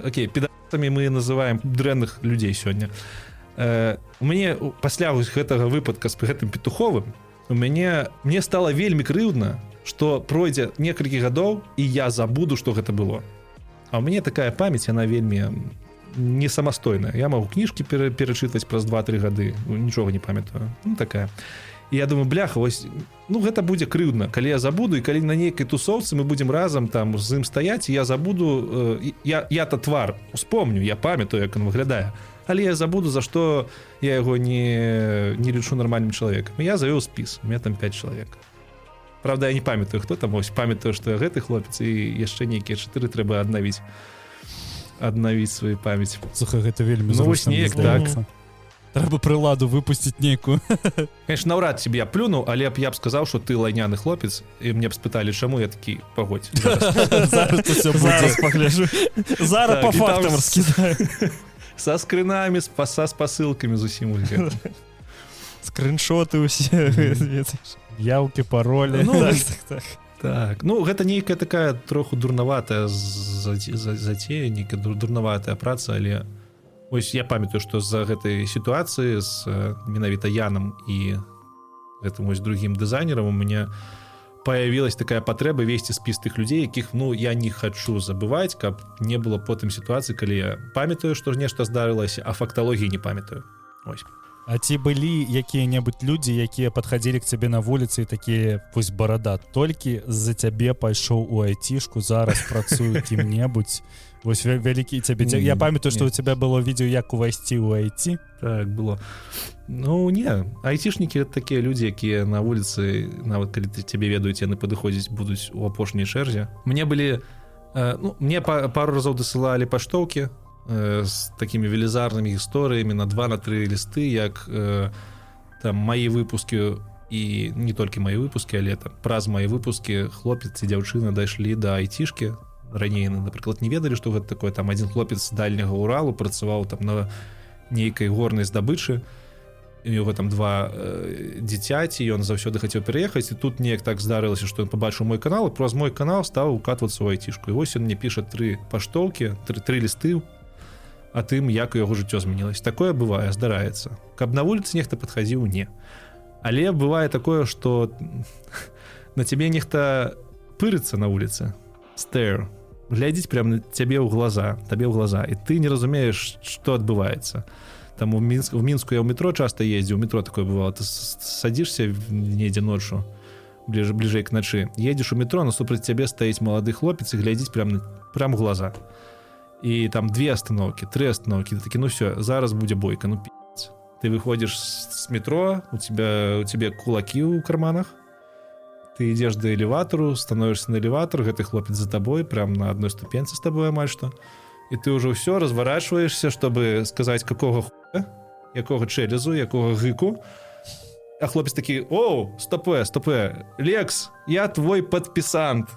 окей, педатамі мы называем дрэнных людзей сёння. У мяне пасля вось гэтага выпадка з гэтым Петуховым у мяне, мне стало вельмі крыўдна, что пройдзе некалькі гадоў, і я забуду, что гэта было. А у мяне такая памяць, она вельмі не самастойная, я могу кніжкі перачытваць праз 2-3 гады, ну, нічога не памятаю. Ну, такая. І я думаю: бляха, вось, ну, гэта будзе крыўдна, калі я забуду, і калі на нейкай тусоўцы мы будзем разам там з ім стаяць, і я забуду, я-то твар успомню, я памятаю, як он выглядае, але я забуду, за што я яго не лічу нармальным чалавекам. Я завёў спіс, у меня там 5 чалавек. Правда, я не памятаю, хто там. Ось памятаю, што гэты хлопец і яшчэ нейкія чатыры, трэба аднавіць сваю памяць. Слухай, гэта вельмі Ну, вось зручна, мне неяк так. здаецца. Трэба прыладу выпусціць нейкую. Конечно, наўрад ці б я плюнуў, але б я б сказаў, что ты лайняны хлопец, і мне б спыталі, чаму, я такі: пагодзь, зараз. Зараз усё будзе. Зараз пагляжу, зараз Так, по і там фактам раскідаю. Са скрынамі, са спасылкамі, зусім вось гэтым. Скриншоты усе, ведаеш. Яўкі, паролі. Ну, Так. Так, ну, гэта нейкая такая троху дурнаватая зацея, нейкая дурнаватая праца, але Ось я памятаю, што з-за гэтай сітуацыі з менавіта Янам і гэтым вось другім дызайнерам у мяне появилась такая патрэба весці спіс тых людзей, якіх, ну, я не хочу забываць, каб не было потым сітуацыі, калі я памятаю, што нешта здарылася, а факталогіі не памятаю. Ось. А ці былі якія-небудзь людзі, якія падхадзілі к цябе на вуліцы і такія: «Вось, барада, толькі з-за цябе пайшоў у айцішку, зараз працую кім-небудзь, вось вялікі цябе Я памятаю, што Не. у тебя было відэо, як увайсці ў айці. Так было. Ну не, айцішнікі — это такія людзі, якія на вуліцы, нават калі ты цябе ведаюць, яны падыходзіць будуць у апошняй чэрзе. Мне былі ну, мне пару разоў дасылалі паштоўкі з такімі велізарнымі гісторыямі на два, на тры лісты, як там мае выпускі, і не толькі мае выпускі, але там праз мае выпускі хлопец і дзяўчына дайшлі да айцішкі. Раней яны, напрыклад, не ведалі, што гэта такое. Там адзін хлопец з дальняга Уралу працаваў там на нейкай горнай здабычы, у яго там два дзіцяці, ён заўсёды хацеў пераехаць, і тут неяк так здарылася, што ён пабачыў мой канал і праз мой канал стаў укатвацца ў айцішку. І вось ён мне піша тры паштоўкі, тры лісты а тым, як у яго жыццё змянілось. Такое бывае, здараецца. Каб на вуліцы нехта падхадзіў — не. Але бывае такое, что на цябе нехта пырыцца на вуліцы, stare, глядзіць прям на цябе ў глаза, табе ў глаза, і ты не разумееш, что адбываецца. Там у Мінск, в Мінску я ў метро часто ездзіў, у метро такое бывало: ты садишься недзе ноччу, бліжэй к начы, едзеш у метро, насупраць цябе стаіць малады хлопец і глядзіць прям у глаза, і там две остановки, тры остановки, ты такі: «Ну все, зараз будзе бойка, ну пи***ц». Ты выходишь с метро, у тебе кулаки ў карманах, ты ідзеш да элеватору, становишься на элеватор, гэты хлопец за тобой, прям на одной ступенцы с тобой амаль что, и ты уже ўсё, разворачиваешься, чтобы сказать: «Какого хуя, якога чэлезу, якога гыку?» А хлопец такі: «Оу, стопе, стопе, Лекс, я твой падпісант,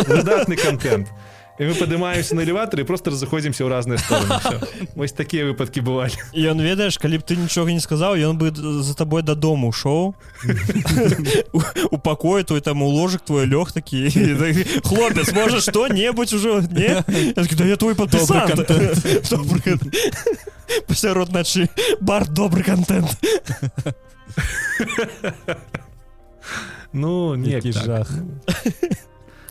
выдатны контент». І мы падымаемся на элеватор і просто разыходзімся ў разныя стороны. Всё. Вось такія выпадкі бывалі. Ён, ведаеш, калі б ты нічога не сказаў, ён бы за табой дадому шоў, у пакой твой, там у ложак твой лёг такі: «Хлопец, можа, што-небудзь ужо, не?» Я такі: «Да я твой падпісант». Добры контент. Пасярод начы бар «Добры контент». Ну не. Які Так. жах.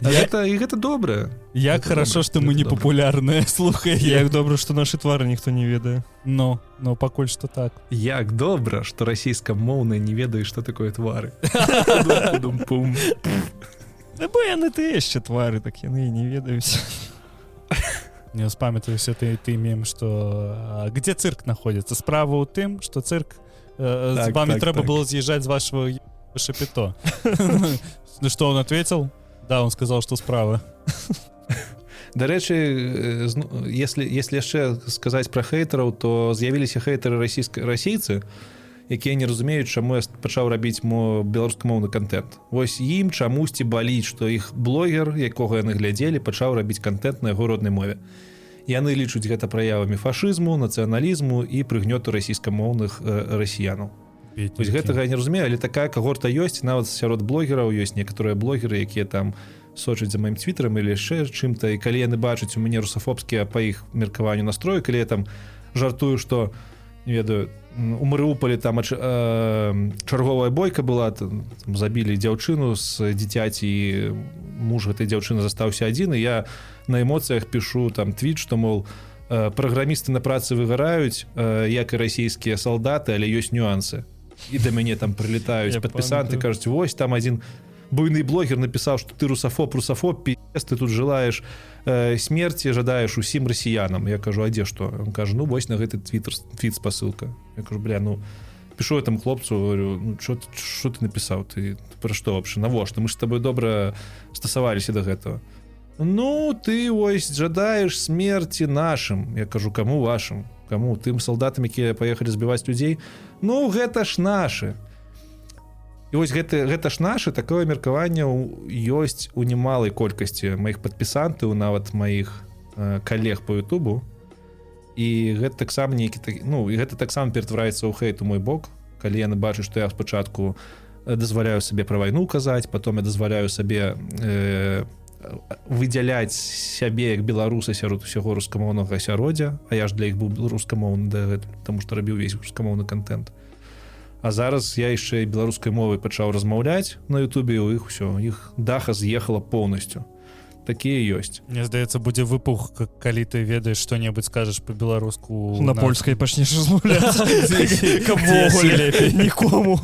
А гэта, і гэта добра. Як Гэта хорошо, добра, что мы гэта не добра. папулярныя, слухай. Як добра, што нашы твары ніхто не ведае. Ну, пакуль что так. Як добра, што расійскамоўныя не ведаюць, што такое твары. Пум. Да бо яны ты яшчэ твары, так яны і не ведаюць. Не памятаю все ты мем, что где цирк находится. Справа ў тым, что цирк з Так, вами трэба было з'езжаць з вашего шапито. Ну что он ответил? Да, он сказал, что справа. Дарэчы, если яшчэ сказаць пра хейтараў, то з'явіліся хейтары расійска расейцы, якія не разумеюць, чаму я пачаў рабіць мо беларускамоўны контент. Вось ім чамусьці баліць, што іх блогер, якога яны глядзелі, пачаў рабіць контент на яго роднай мове. Яны лічуць гэта праявамі фашызму, нацыяналізму і прыгнёту расійскамоўных расіянаў. Вось гэтага я не разумею, але такая кагорта ёсць нават сярод блогераў. Ёсць некаторыя блогеры, якія там сочаць за маім твіттерам или яшчэ чым-то, і калі яны бачаць у мяне русафобскія, па іх меркаванню, настрою, калі я там жартую, что, не ведаю, у Марыуполе там чарговая бойка была, там забілі дзяўчыну з дзіцяці, і муж гэтай дзяўчыны застаўся адзін, і я на эмоцыях пішу там твіт, что, мол, праграмісты на працы выгараюць, як і расійскія салдаты, але ёсць нюансы, і да мяне там прылетаюць Я падпісанты, памятаю. кажуць: «Вось там один буйны блогер напісаў, что ты русафоб, русафоб, пи***ц, ты тут желаешь смерти, жадаеш усім расіянам». Я кажу: «А дзе што?» Он кажа: «Ну вось на гэты твиттер, твит спасылка». Я кажу: «Бля, ну», пишу этому хлопцу, говорю: «Ну что ты напісаў, ты про что вообще, навошта, мы ж с тобой добра стасаваліся до гэтага». «Ну ты ось жадаеш смерти нашим». Я кажу: «Кому вашим, кому? Тым салдатам, якія паехалі збіваць людзей?» «Ну гэта ж наши». І вось гэта ж нашы, такое меркаванне ёсць у немалай колькасці маіх падпісантаў, нават маіх калег по Ютубу, і гэта таксама нейкі так, ну і гэта таксама ператвараецца ў хейт у мой бок, калі яны бачаць, што я спачатку дазваляю сабе пра вайну казаць, потом я дазваляю сабе выдзяляць сябе як беларуса сярод усяго рускамоўнага асяроддзя, а я ж для іх быў рускамоўны дагэтуль, потому что рабіў увесь рускамоўны контент. А зараз я яшчэ і беларускай мовай пачаў размаўляць на Ютубе, у іх усё, іх даха з'ехала поўнасцю. Такія ёсць. Мне здаецца, будзе выпух, калі ты ведаеш, што-небудзь скажаш по-беларуску. На польскай пачнеш размаўляць, каб увогуле нікому.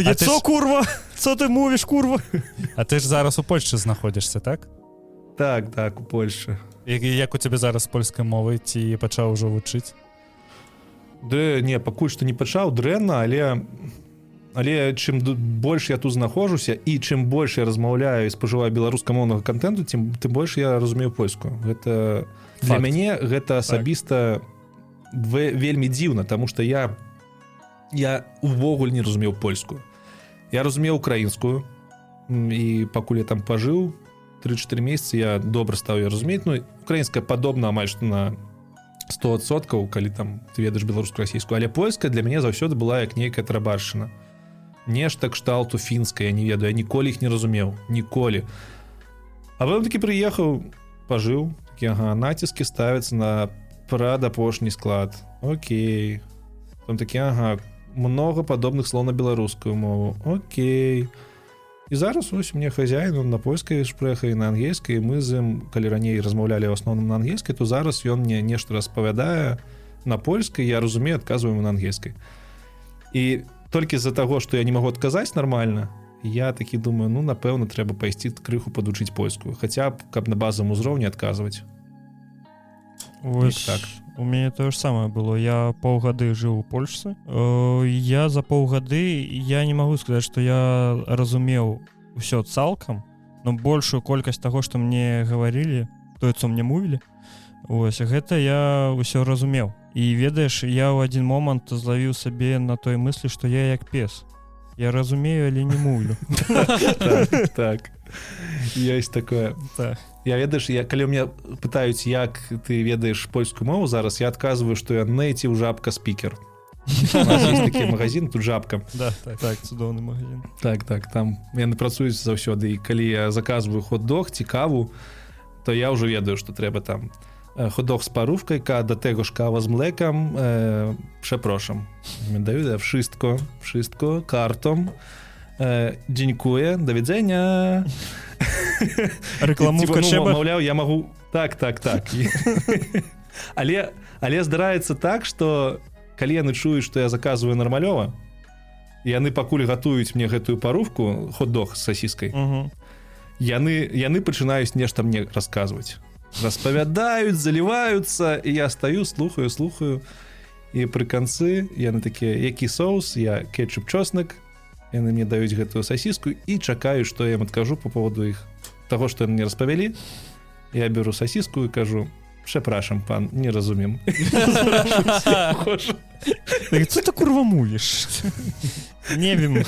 А ты Co, ж- курва, co ты мовіш, курва? А ты ж зараз у Польшчы знаходзішся, так? Так, у Польшы. І як у цябе зараз з польскай мовай, ці пачаў ужо вучыць? Да не, пакуль што не пачаў, дрэнна, але чым больш я тут знаходжуся і чым больш я размаўляю і спажываю беларускамоўнага контенту, тым больш я разумею польскую. Гэта для Факт. мяне гэта асабіста вельмі дзіўна, таму что я увогуле не разумеў польскую. Я разумеў украінскую, і пакуль я там пажыў 3-4 месяцы, я добра стаў я разумець. Ну, украінская падобна амаль што на 100%, калі там ты ведаеш беларускую, расійскую, але польская для мяне заўсёды была як нейкая тарабаршчына, нешта кшталту фінская, я не ведаю, я ніколі іх не разумеў, ніколі. А потом такі прыехаў, пажыў, такі: ага, націскі ставяцца на прадапошні склад, окей. Там такі: ага, много падобных слоў на беларускую мову, окей. І зараз ось мне хозяин, он на польскай шпрэха і на ангельскай. Мы з ім калі раней размаўлялі ў асноўным на ангельскай, то зараз ён мне нешта распавядае на польскай, я разумею, адказваю ему на ангельскай. І толькі з-за таго, што я не магу адказаць нормально, я такі думаю: ну, напэўна, трэба пайсці крыху падучыць польскую, хаця б каб на базавым узроўні адказваць. Вось так. У мяне тое ж самае было. Я паўгады жыў у Польшцы. Я за паўгады, я не магу сказаць, што я разумеў усё цалкам, но большую колькасць таго, што мне гаварылі, тое, co мне мовілі, ось гэта я ўсё разумеў. І ведаеш, я ў адзін момант злавіў сабе на той мыслі, што я як пес, я разумею, але не мовлю. Так, есть такое. Так. Я, ведаеш, я калі у меня пытаюць, як ты ведаеш польскую мову зараз, я адказваю, што я native Жабка speaker. Такі магазин тут, Жабка. Да, так. Так, цудоўны магазин. Так, там яны працуюць заўсёды, і калі я заказваю хот-дог ці каву, то я ўжо ведаю, што трэба там хот-дог з парówкой, do tego ж кава з млекам, przepraszam, даю, да, wszystko, wszystko kartą, dziękuję, do widzenia. Рэкламовка. Типа, ну, Чэба. маўляў, я магу так. Але здараецца так, что калі яны чуюць, что я заказываю нармалёва, яны пакуль гатуюць мне гэтую парувку, хот-дог з сасіскай, яны пачынаюць нешта мне расказваць, распавядаюць, заліваюцца, і я стаю, слухаю, слухаю, і пры канцы яны такія: «Які соус?» Я: «Кетчуп, чоснак». Яны мне даюць гэтую сасіску і чакаю, што я им адкажу по поводу іх таго, што яны мне распавялі. Я беру сасіску і кажу: «Przepraszam, pan, не разумем». Так, co ты, курва, мовіш? Не wiem.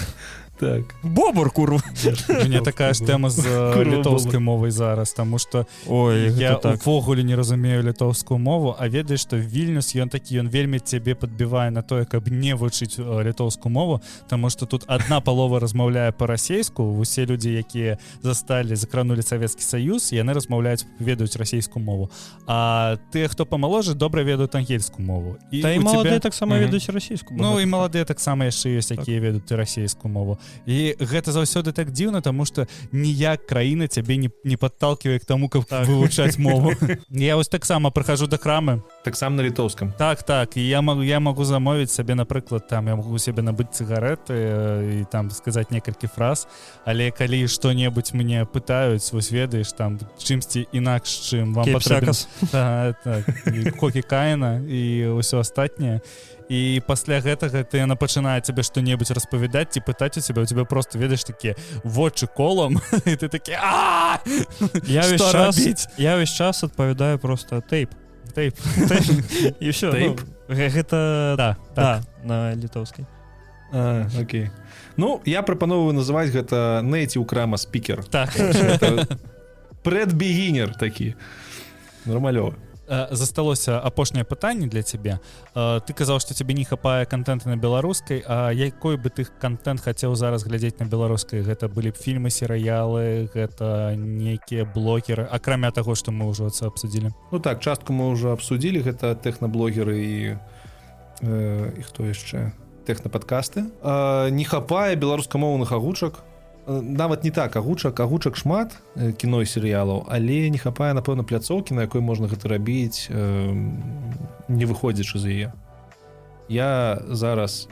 Так. Бобр, курва. У меня такая ж тэма з Курва, літоўскай мовай зараз, таму что Ой, я гэта так. увогуле не разумею літоўскую мову. А ведаеш, што Вільнюс, ён такі, ён вельмі цябе падбівае на тое, каб не вучыць літоўскую мову, таму что тут одна палова размаўляе па-расейску. Усе людзі, якія засталі, закранули Савецкі Саюз, яны размаўляюць, ведаюць расійскую мову, а тыя, хто памаложы, добра ведаюць ангельскую мову. І та і у маладыя тебя таксама Мгм. ведаюць расійскую. Ну і багата. маладыя таксама яшчэ ёсць, якія ведаюць і расійскую мову. І гэта заўсёды так дзіўна, таму что ніяк краіна цябе не подталкивае к тому, каб Так. вывучаць мову. Я вось таксама прыхожу да крамы. Таксама на літоўскам? Так, і я могу замовіць сабе, напрыклад, там я могу себе набыць цыгареты і там сказаць некалькі фраз, але калі што-небудзь мне пытаюць, вось ведаеш, там чымсьці інакш, чым вам патрэбен Кепсякас. Так, і кокі Каіна і ўсё астатняе, і пасля гэтага ты яна пачынае цябе што-небудзь распавядаць ці пытаць у тебя, у тебя просто, ведаеш, такія вочы колам, і ты такі: «А!» Я ўвесь Што час рабіць? Я ўвесь час адпавядаю просто тэйп. Тэйп. І ўсё. Тэйп? Ну, гэта Да, так. да, на літоўскай. А, окей. Ну, я прапановую называць гэта native крама speaker. Так. Предбегінер такі. Нармалёва. Засталося апошняе пытанне для цябе. Ты казаў, што цябе не хапае кантэнта на беларускай. А якой бы ты кантэнт хацеў зараз глядзець на беларускай? Гэта былі б фільмы, серыялы, гэта нейкія блогеры, акрамя таго, што мы ўжо це обсудили? Ну так, частку мы ўжо обсудили, гэта тэхнаблогеры і хто яшчэ, тэхнападкасты. Не хапае беларускамоўных агучак. Нават не так, агучак шмат, кіно і серыялаў, але не хапае, напэўна, пляцоўкі, на якой можна гэта рабіць, не выходзячы з яе. Я зараз,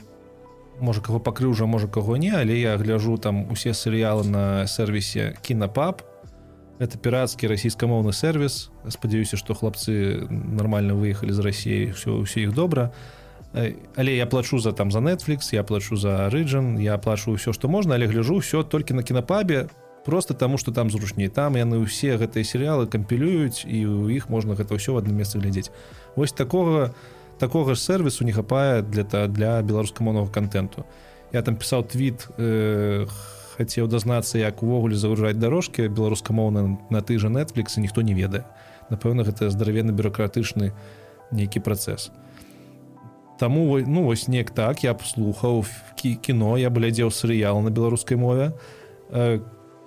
можа, каго пакрыўжу, можа, каго не, але я гляжу там усе серыялы на сервісе Кінапаб. Это пірацкі расійскамоўны сервіс. Спадзяюся, што хлапцы нормально выехалі з Расіі, все іх добра. Але я плачу за там, за Netflix, я плачу за Origin, я плачу ўсё, што можна, але гляжу ўсё толькі на Кінапабе, просто таму, что там зручней. Там яны ўсе гэтыя серыялы кампілююць, і у іх можна гэта ўсё в адным месцы глядзець. Вось такога ж сервісу не хапае для беларускамоўнага кантэнту. Я там пісаў твіт, хацеў дазнацца, як увогуле загружаць дарожкі беларускамоўна на ты же Netflix, і ніхто не ведае. Напэўна, гэта здаравенны бюрократычны нейкі працэс. Таму ну вось неяк так. Я б слухаў кіно, я б глядзеў серыял на беларускай мове.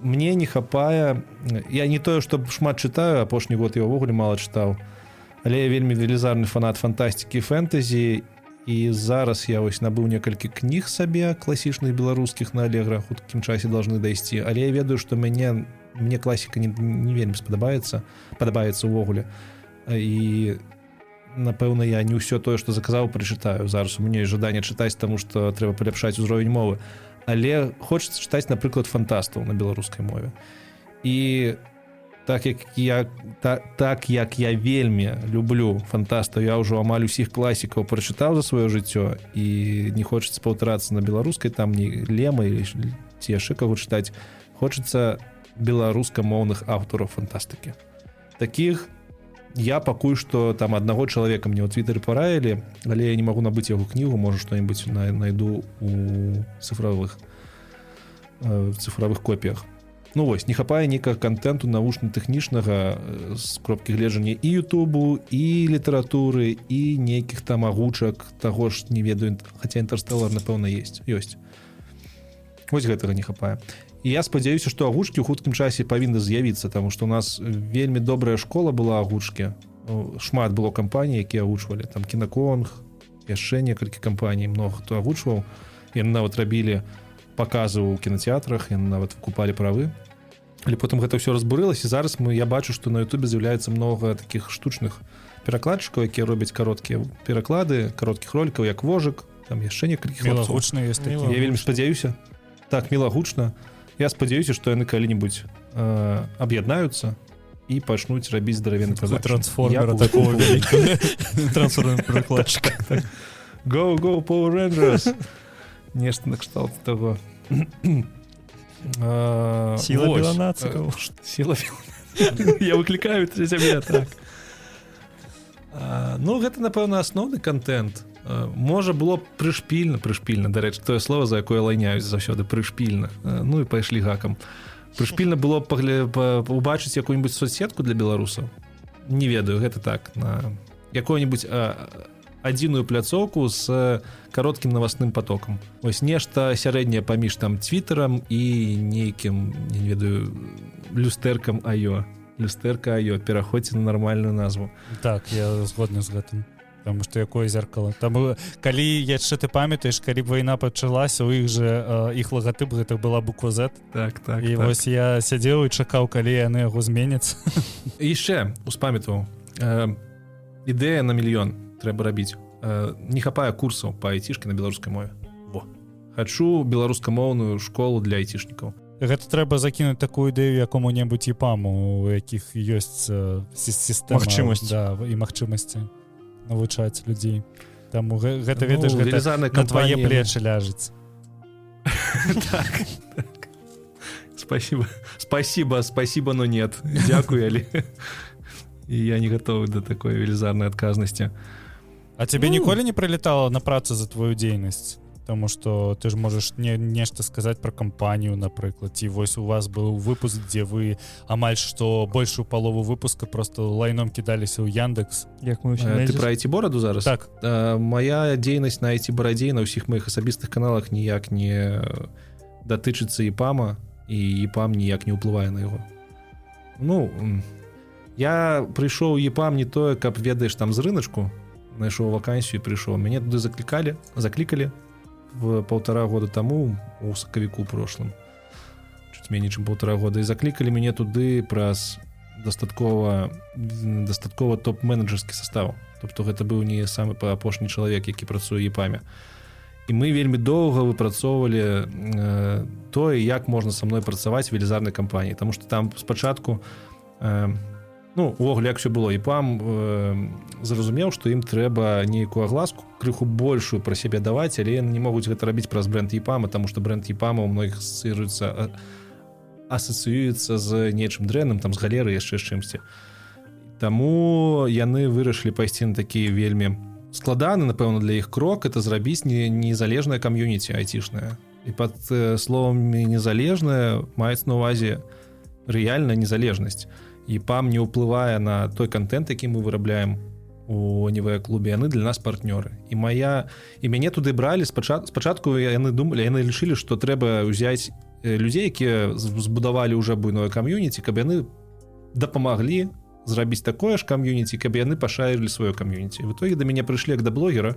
Мне не хапае, я не тое чтоб шмат чытаю, апошні год я ўвогуле мала чытаў, але я вельмі велізарны фанат фантастыкі, фэнтэзі, і зараз я вось набыў некалькі кніг сабе класічных беларускіх на Алегра, хуткім часе должны дайсці, але я ведаю, што мне класіка не вельмі падабаецца увогуле, і напэўна, я не ўсё тое, што заказаў, прачытаю. Зараз у мяне ёсць жаданне чытаць, таму што трэба паляпшаць узровень мовы, але хочется чытаць, напрыклад, фантастаў на беларускай мове. І так як я вельмі люблю фантастаў, я ўжо амаль усіх класікаў прачытаў за сваё жыццё, і не хочется паўтарацца на беларускай, там не Лема ці яшчэ каго чытаць. Хочется беларускамоўных аўтараў фантастыкі. Таких я пакуль што там аднаго чалавека мне ў твиттары параілі, але я не магу набыць яго кнігу, можа, что-нибудь найду у цифравых копіях. Ну вось, не хапае нейкага кантэнту навучна-тэхнічнага з кропкі гледжання і Ютубу, і літаратуры, і нейкіх там агучак таго ж, не ведаю, хаця Інтэрстэлар, напэўна, ёсць. Вось гэтага не хапае. І я спадзяюся, што агучкі ў хуткім часе павінны з'явіцца, таму што у нас вельмі добрая школа была агучкі. Шмат было кампаній, якія агучвалі, там Кінаконг, яшчэ некалькі кампаній, много хто агучваў. Яны нават рабілі паказы ў кінотэатрах, яны нават выкупалі правы, але потым гэта ўсё разбурылася. Зараз я бачу, што на Ютубе з'яўляецца много таких штучных перакладчыкаў, якія робяць кароткія пераклады кароткіх ролікаў, як Вожык, там яшчэ некалькі хлапцоў. Мілагучна ёсць такі. Я вельмі спадзяюся, так, мілагучна. Я спадзяюся, што яны калі-нибудь аб'яднаюцца і пачнуць рабіць здаравенны прадакшн. Трансформера Я такого вялікага. Трансформер перакладчык. Go, go, Power Rangers! Нешта на кшталт того. Сила Вось. белонациков. Сила белонациков. Я выклікаю цябе, так. Ну, гэта, напэўна, асноўны кантэнт. Можа, было б прышпільна, прышпільна, дарэчы, тое слово, за якое лайняюць заўсёды, прышпільна. Ну і пайшлі гакам. Прышпільна было б убачыць якую-нибудь соцсетку для беларусаў. Не ведаю, гэта так, на якую-нибудь адзіную пляцоўку з кароткім навасным потокам. Ось нешта сярэдняе паміж там твиттерам і нейкім, я не ведаю, люстэркам аё. Люстэрка аё, пераходзьце на нармальную назву. Так, я згодны з гэтым. Потому что якое зеркало там, калі яшчэ ты памятаеш, калі б вайна пачалася, у іх же іх лагатып гэта была буква Z. Так. І вось я сядзеў і чакаў, калі яны яго зменяць. І яшчэ успамятаваў, ідэя на мільён, трэба рабіць. Не хапае курсаў па айцішкі на беларускай мове. Во. Хачу беларускамоўную школу для айцішнікаў. Гэта трэба закінуць такую ідэю якому-небудзь ЕПАМу, у якіх ёсць сістэма, Магчымасць. да, і магчымасці навучаць людзей. Таму гэта, ведаеш, Ну, гэта велізарная на твае кампанія. плечы ляжыць. Так. Спасибо. Спасибо, спасибо, но нет. Дзякуй, але я не готовы до такой велізарнай адказнасці. А тебе Ну. ніколі не прылетала на працу за твою дзейнасць? Таму что ты ж можаш не нешта сказаць про кампанію, напрыклад, ці вось у вас быў выпуск, дзе вы амаль што большую палову выпуска просто лайном кідаліся ў Яндекс. Як мы Ты про айти бораду зараз? Так. Моя дзейнасць на айти барадзе, на ўсіх моих асабістых каналах ніяк не датычыцца ЕПАМа, і ЕПАМ ніяк не ўплывае на яго. Ну, я прыйшоў ЕПАМ не тое, каб, ведаеш, там з рыначку знайшоў вакансію і прыйшоў. Мяне туды заклікалі в полтора года таму, у сакавіку прошлым, чуть меней чым полтора года, і заклікалі мяне туды праз дастаткова топ-менеджерскі состав. Тобто гэта быў не самы па апошні чалавек, які працуе ЕПАМе, і мы вельмі доўга выпрацоўвалі тое, як можна са мной працаваць велізарнай кампаніі, тому что там спачатку ну, увогуле, як все было: ЕПАМ зразумеў, што ім трэба нейкую агласку крыху большую пра сябе даваць, але яны не могуць гэта рабіць праз бренд ЕПАМа, тому что бренд ЕПАМа у многіх асацыюецца з нечым дрэнным, там, з галеры, яшчэ з чымсьці. Таму яны вырашылі пайсці на такі вельмі складаны, напэўна, для іх крок: это зрабіць не незалежная кам'юніці айцішная. І под словом «незалежная» маецца на увазе рэальная незалежнасць: ЕПАМ не ўплывае на той контент, які мы вырабляем у Нівэ клубе, яны для нас партнёры. І моя і мяне туды бралі спачатку, яны думалі, яны лічылі, што трэба ўзяць людзей, якія збудавалі уже буйное кам'юніці, каб яны дапамаглі зрабіць такое ж кам'юніці, каб яны пашарылі сваё кам'юніці. В итоге да мяне прыйшлі як да блогера,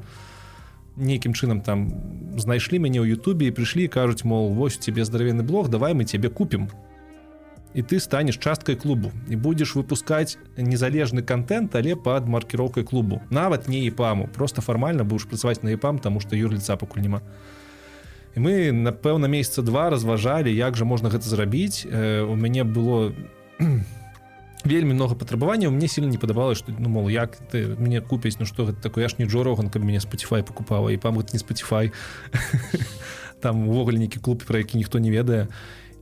нейкім чынам там знайшлі мяне ў Ютубе і прыйшлі і кажуць, мол, вось у тебе здаравенны блог, давай мы тебе купім, і ты станеш часткай клубу і будзеш выпускаць незалежны контент, але под маркіроўкай клубу, нават не ЕПАМу, просто фармальна будешь працаваць на ЕПАМ, тому что юрліца пакуль няма. І мы, напэўна, месяца два разважалі, як жа можна гэта зрабіць. У мяне было вельмі много патрабаванняў. Мне сильно не падабалось, что, ну, мол, як ты мне купіць, ну что гэта такое, я ж не Джо Роган, каб мяне Spotify покупала. ЕПАМ гэта не Spotify, там увогуле нейкі клуб, про які ніхто не ведае.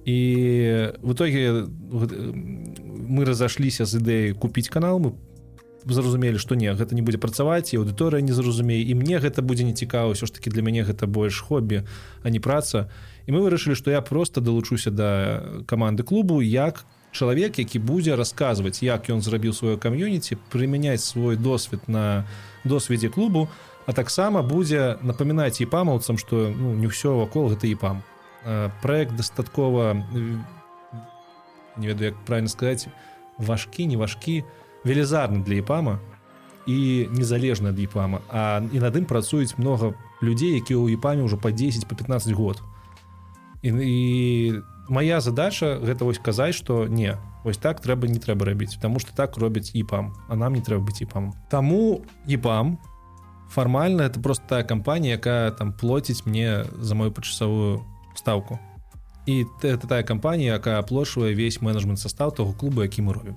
І в итоге мы разошліся з ідэяй купіць канал. Мы зразумелі, что не, гэта не будзе працаваць, і аўдыторыя не зразумее, і мне гэта будзе не цікава. Ўсё ж таки для мяне гэта больш хобі, а не праца. І мы вырашылі, что я просто далучуся да каманды клубу як чалавек, які будзе расказваць, як ён зрабіў сваё кам'юніці, прымяняць свой досвед на досведзе клубу, а таксама будзе напамінаць епамаўцам, что, ну, не ўсё вакол гэта ЕПАМ. Проект дастаткова, не ведаю, як правильно сказать, важкі, не важкі, велізарны для ЕПАМа і незалежны ад ЕПАМа, а і над ім працуюць много людзей, якія ў ЕПАМе ўжо по 10, по 15 год. І моя задача — гэта вось казаць, что не, вось так трэба, не трэба рабіць, потому что так робіць ЕПАМ, а нам не трэба быць ЕПАМ. Таму ЕПАМ фармальна — это просто тая кампанія, якая там плоціць мне за мою пачасавую ставку, і это тая кампанія, якая аплочвае весь менеджмент состав того клуба, які мы робім.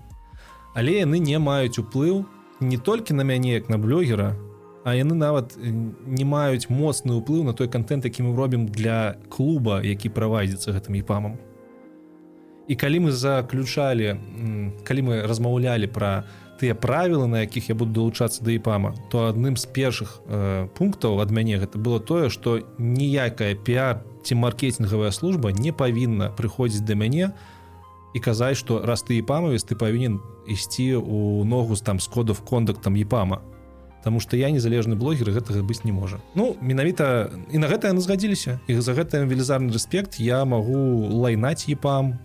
Але яны не маюць уплыў не толькі на мяне як на блогера, а яны нават не маюць моцны ўплыў на той контент, які мы робім для клуба, які правадзіцца гэтым ЕПАМам. І калі мы заключалі, калі мы размаўлялі пра тыя правілы, на якіх я буду далучацца да ЕПАМа, то адным з першых пунктаў ад мяне гэта было тое, што ніякая піар ці маркетынгавая служба не павінна прыходзіць да мяне і казаць, што раз ты епамавец, ты павінен ісці у ногу з там з code of conduct там ЕПАМа. Таму што я незалежны блогер, гэтага быць не можа. Ну, менавіта і на гэта яны згадзіліся, і за гэта велізарны рэспект. Я магу лайнаць ЕПАМ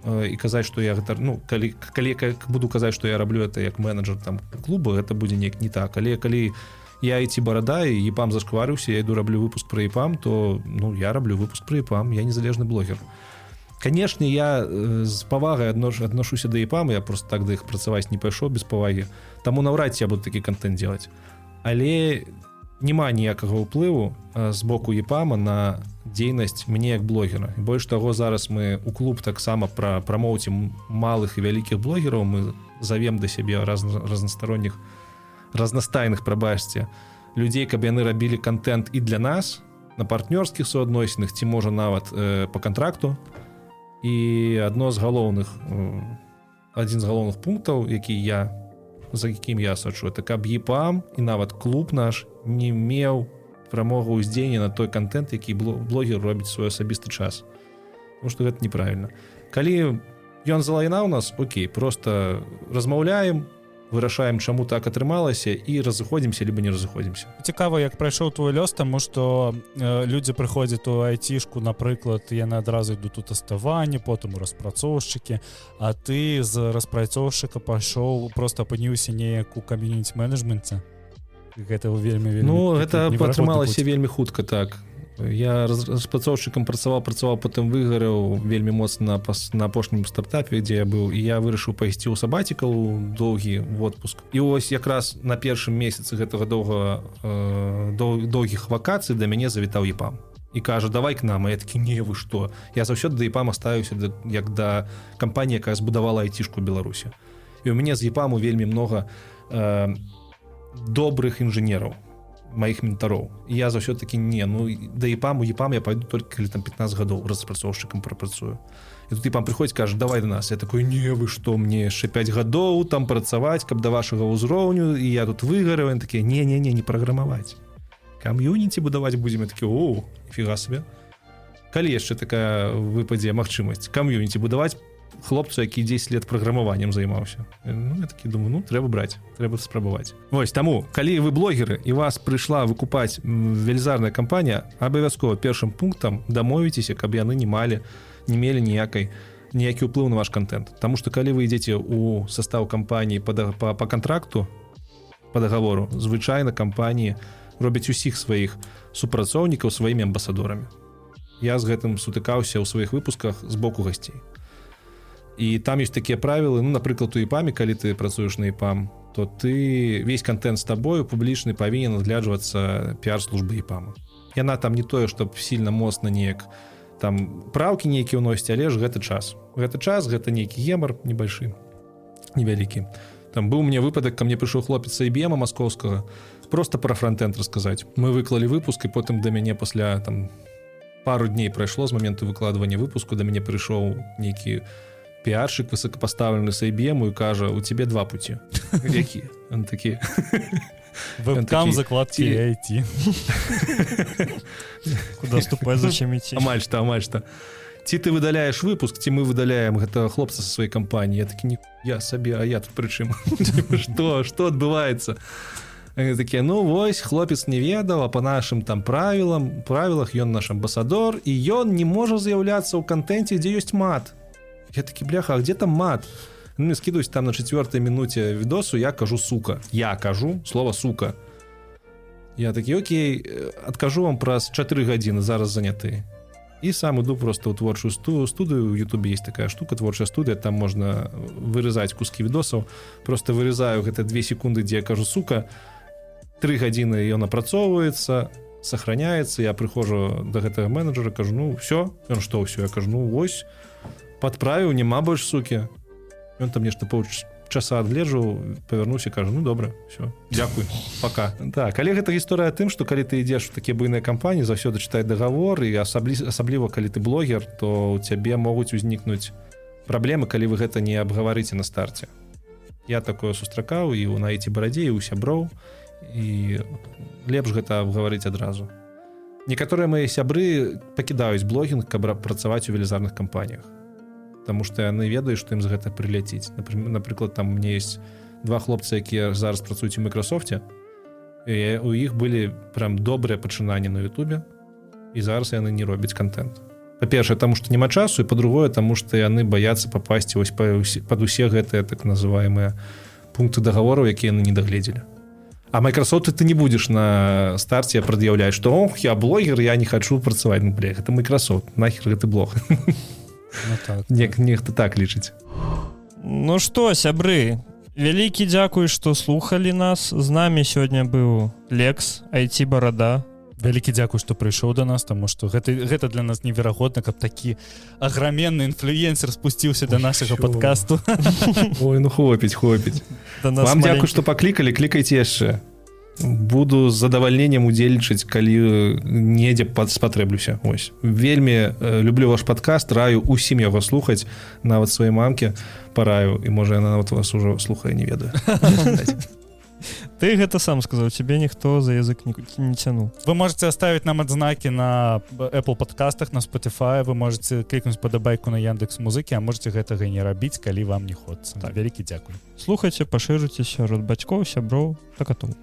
і казаць, што я гэта, ну, калі как буду казаць, што я раблю это як менеджер там клуба, гэта будзе неяк не так. Але калі я айти барада і ЕПАМ зашкварыўся, я іду раблю выпуск про ЕПАМ, то, ну, я раблю выпуск про ЕПАМ, я незалежны блогер. Конечно, я з павагай адношуся да ЕПАМа, я просто так да іх працаваць не пайшоў без павагі, таму наўрад ці я буду такі контент делать. Але няма ніякага ўплыву з боку ЕПАМа на дзейнасць мне як блогера. І больш таго, зараз мы у клуб таксама пра прамоўцім малых і вялікіх блогераў, мы завем да сябе разносторонних, разнастайных, прабачце, людзей, каб яны рабілі контент і для нас на партнёрскіх суадносінах ці, можа, нават по контракту. І адно з галоўных адзін з галоўных пунктаў, які я за якім я сачу, это каб ЕПАМ і нават клуб наш не меў прамога ўздзеяння на той контент, які блогер робіць свой асабісты час. Потому что гэта неправильно. Калі ён залайнаў нас, окей, просто размаўляем, вырашаем, чаму так атрымалася, і разыходзімся либо не разыходзімся. Цікава, як прайшоў твой лёс, таму что людзі прыходзяць у айцішку, напрыклад, яны адразу ідуць у тэставанне, потым у распрацоўшчыкі, а ты з распрацоўшчыка пайшоў, просто апыніўся неяк у кам'юніці менеджменце. Гэта вельмі, вельмі Ну, такі гэта неверагодны атрымалася путь. вельмі хутка. Так, я распрацоўшчыкам працаваў, працаваў, потым выгарэў вельмі моцна на апошнім стартапе, дзе я быў, і я вырашыў пайсці ў сабацікал, доўгі отпуск. І ось якраз на першым месяцы гэтага доўгіх вакацый да мяне завітаў ЕПАМ і кажа: «Давай к нам». А я такі: «Не, вы што?» Я заўсёды да ЕПАМа ставіўся як да кампаніі, якая збудавала айцішку Беларусі, і у мяне з ЕПАМу вельмі много добрых інжынераў, маіх ментароў. І я заўсёды-такі: «Не, ну да ЕПАМу, ЕПАМ я пойду только калі там 15 гадоў распрацоўшчыкам прапрацую». І тут ЕПАМ прыходзіць, кажа: «Давай до нас». Я такой: «Не, вы што, мне яшчэ 5 гадоў там працаваць, каб да вашага ўзроўню, і я тут выгараю». Такія: «Не, не, не, не праграмаваць, кам'юніці будаваць будзем». Я такі: «О, фіга сабе, калі яшчэ такая выпадзе магчымасць кам'юніці будаваць хлопцу, які 10 лет праграмаваннем займаўся?» Ну, я такі думаю: «Ну, трэба браць, трэба спрабаваць». Вось таму, калі вы блогеры і вас прыйшла выкупаць велізарная кампанія, абавязкова першым пунктам дамовіцеся, каб яны не мелі ніякі ўплыў на ваш контент. Таму что калі вы ідзеце у состав кампаніі по контракту, по договору, звычайна кампаніі робяць усіх сваіх супрацоўнікаў сваімі амбасадорамі. Я з гэтым сутыкаўся ў сваіх выпусках з боку гасцей, і там ёсць такія правілы. Ну, напрыклад, у ЕПАМе, калі ты працуеш на ЕПАМ, то ты весь контент з табою публічны павінен адгляджвацца піар-службы ЕПАМа. Яна там не тое чтоб сильно моцна неяк там праўкі нейкія ўносіць, але ж гэта час, гэта нейкі гемар небольшы, невялікі. Там быў у мне выпадак, ко мне прыйшоў хлопец IBM маскоўскага просто пра фронтенд расказаць. Мы выклалі выпуск, і потым да мяне пасля, там пару дней прайшло з моменту выкладывання выпуску, да мяне прыйшоў нейкі піаршык высокапастаўлены с IBM і кажа: «У тебе два пути». «Які?» Он такі Вебкам, такі, закладки IT. Куда ступать, зачем идти? Амаль што, амаль што. «Ці ты выдаляеш выпуск, ці мы выдаляем гэтага хлопца са сваёй кампаніі». Я такі: «Не, я сабе, а я тут прычым? Что адбываецца?» Они такія: «Ну вось, хлопец не ведаў, а по нашим там правілах ён наш амбасадор, і ён не можа з'яўляцца ў кантэнце, дзе ёсць мат». Я такі: «Бляха, а где там мат?» Ну, мне скидываюсь, там на четвертой минуте видосу я кажу «сука», я кажу слово «сука». Я такі: «Окей, адкажу вам праз 4 гадзіны, зараз заняты». І сам іду просто ў творчую студыю. У Ютубе есть такая штука, творчая студыя, там можна вырезаць куски відосаў. Просто вырезаю гэта 2 секунды, дзе я кажу «сука». 3 гадзіны ён апрацоўваецца, сохраняется. Я прыхожу до гэтага менеджера, кажу: «Ну все». Ён: «Что все?» Я кажу: «Ну вось, подправіў, няма больш суки». Ён там нешта паўчаса адгледжаў, павярнуўся, кажа: «Ну добра, все, дзякуй, пока». Так, але гэта гісторыя тым, што калі ты ідзеш у такія буйныя кампаніі, заўсёды чытай договор, і асабліва калі ты блогер, то у цябе могуць узнікнуць праблемы, калі вы гэта не абгаварыце на старце. Я такое сустракаў і ў на эти барадзе, і у сяброў, і лепш гэта абгаварыць адразу. Некаторыя мои сябры пакідаюць блогінг, каб працаваць у велізарных кампаніях, потому что яны ведаюць, што ім за гэта прыляціць. Напрыклад, там у мне есть два хлопцы, якія зараз працуюць у Майкрософте, і у іх былі прям добрыя пачынанні на Ютубе, і зараз яны не робяць контент, па-першае, таму што няма часу, і па-другое, таму што яны баяцца папасці вось пад усе гэтыя так называемыя пункты договораў, якія яны не дагледзелі. А Microsoft ты не будешь на старте прад'яўляць, что ох, я блогер, я не хочу працаваць. Ну, бля, гэта Microsoft, нахер гэты блог? Ну, так. Нехта так лічыць. Ну што, сябры, вялікі дзякуй, што слухалі нас. З намі сёння быў Лекс, IT барада. Вялікі дзякуй, што прыйшоў до нас, таму што гэта для нас неверагодна, каб такі аграменны інфлюенсер спусціўся до нашага Всё. подкасту. Ой, ну хопіць, хопіць. Да нас Вам дзякуй, маленькіх. што паклікалі, клікайце яшчэ, буду з задавальненнем удзельнічаць, калі недзе спатрэблюся. Ось вельмі люблю ваш падкаст, раю усім яго слухаць, нават сваёй мамке параю, і можа, яна нават вас ужо слухае, не ведаю. Ты гэта сам сказаў, тебе ніхто за язык не цянуў. Вы можете оставить нам адзнакі на Apple подкастах, на Spotify, вы можете клікнуць падабайку на Яндекс Музыкі, а можете гэтага не рабіць, калі вам не хочацца. Так. Вялікі дзякуй. Слухайце, пашырыце сярод бацькоў, сяброў та катоў.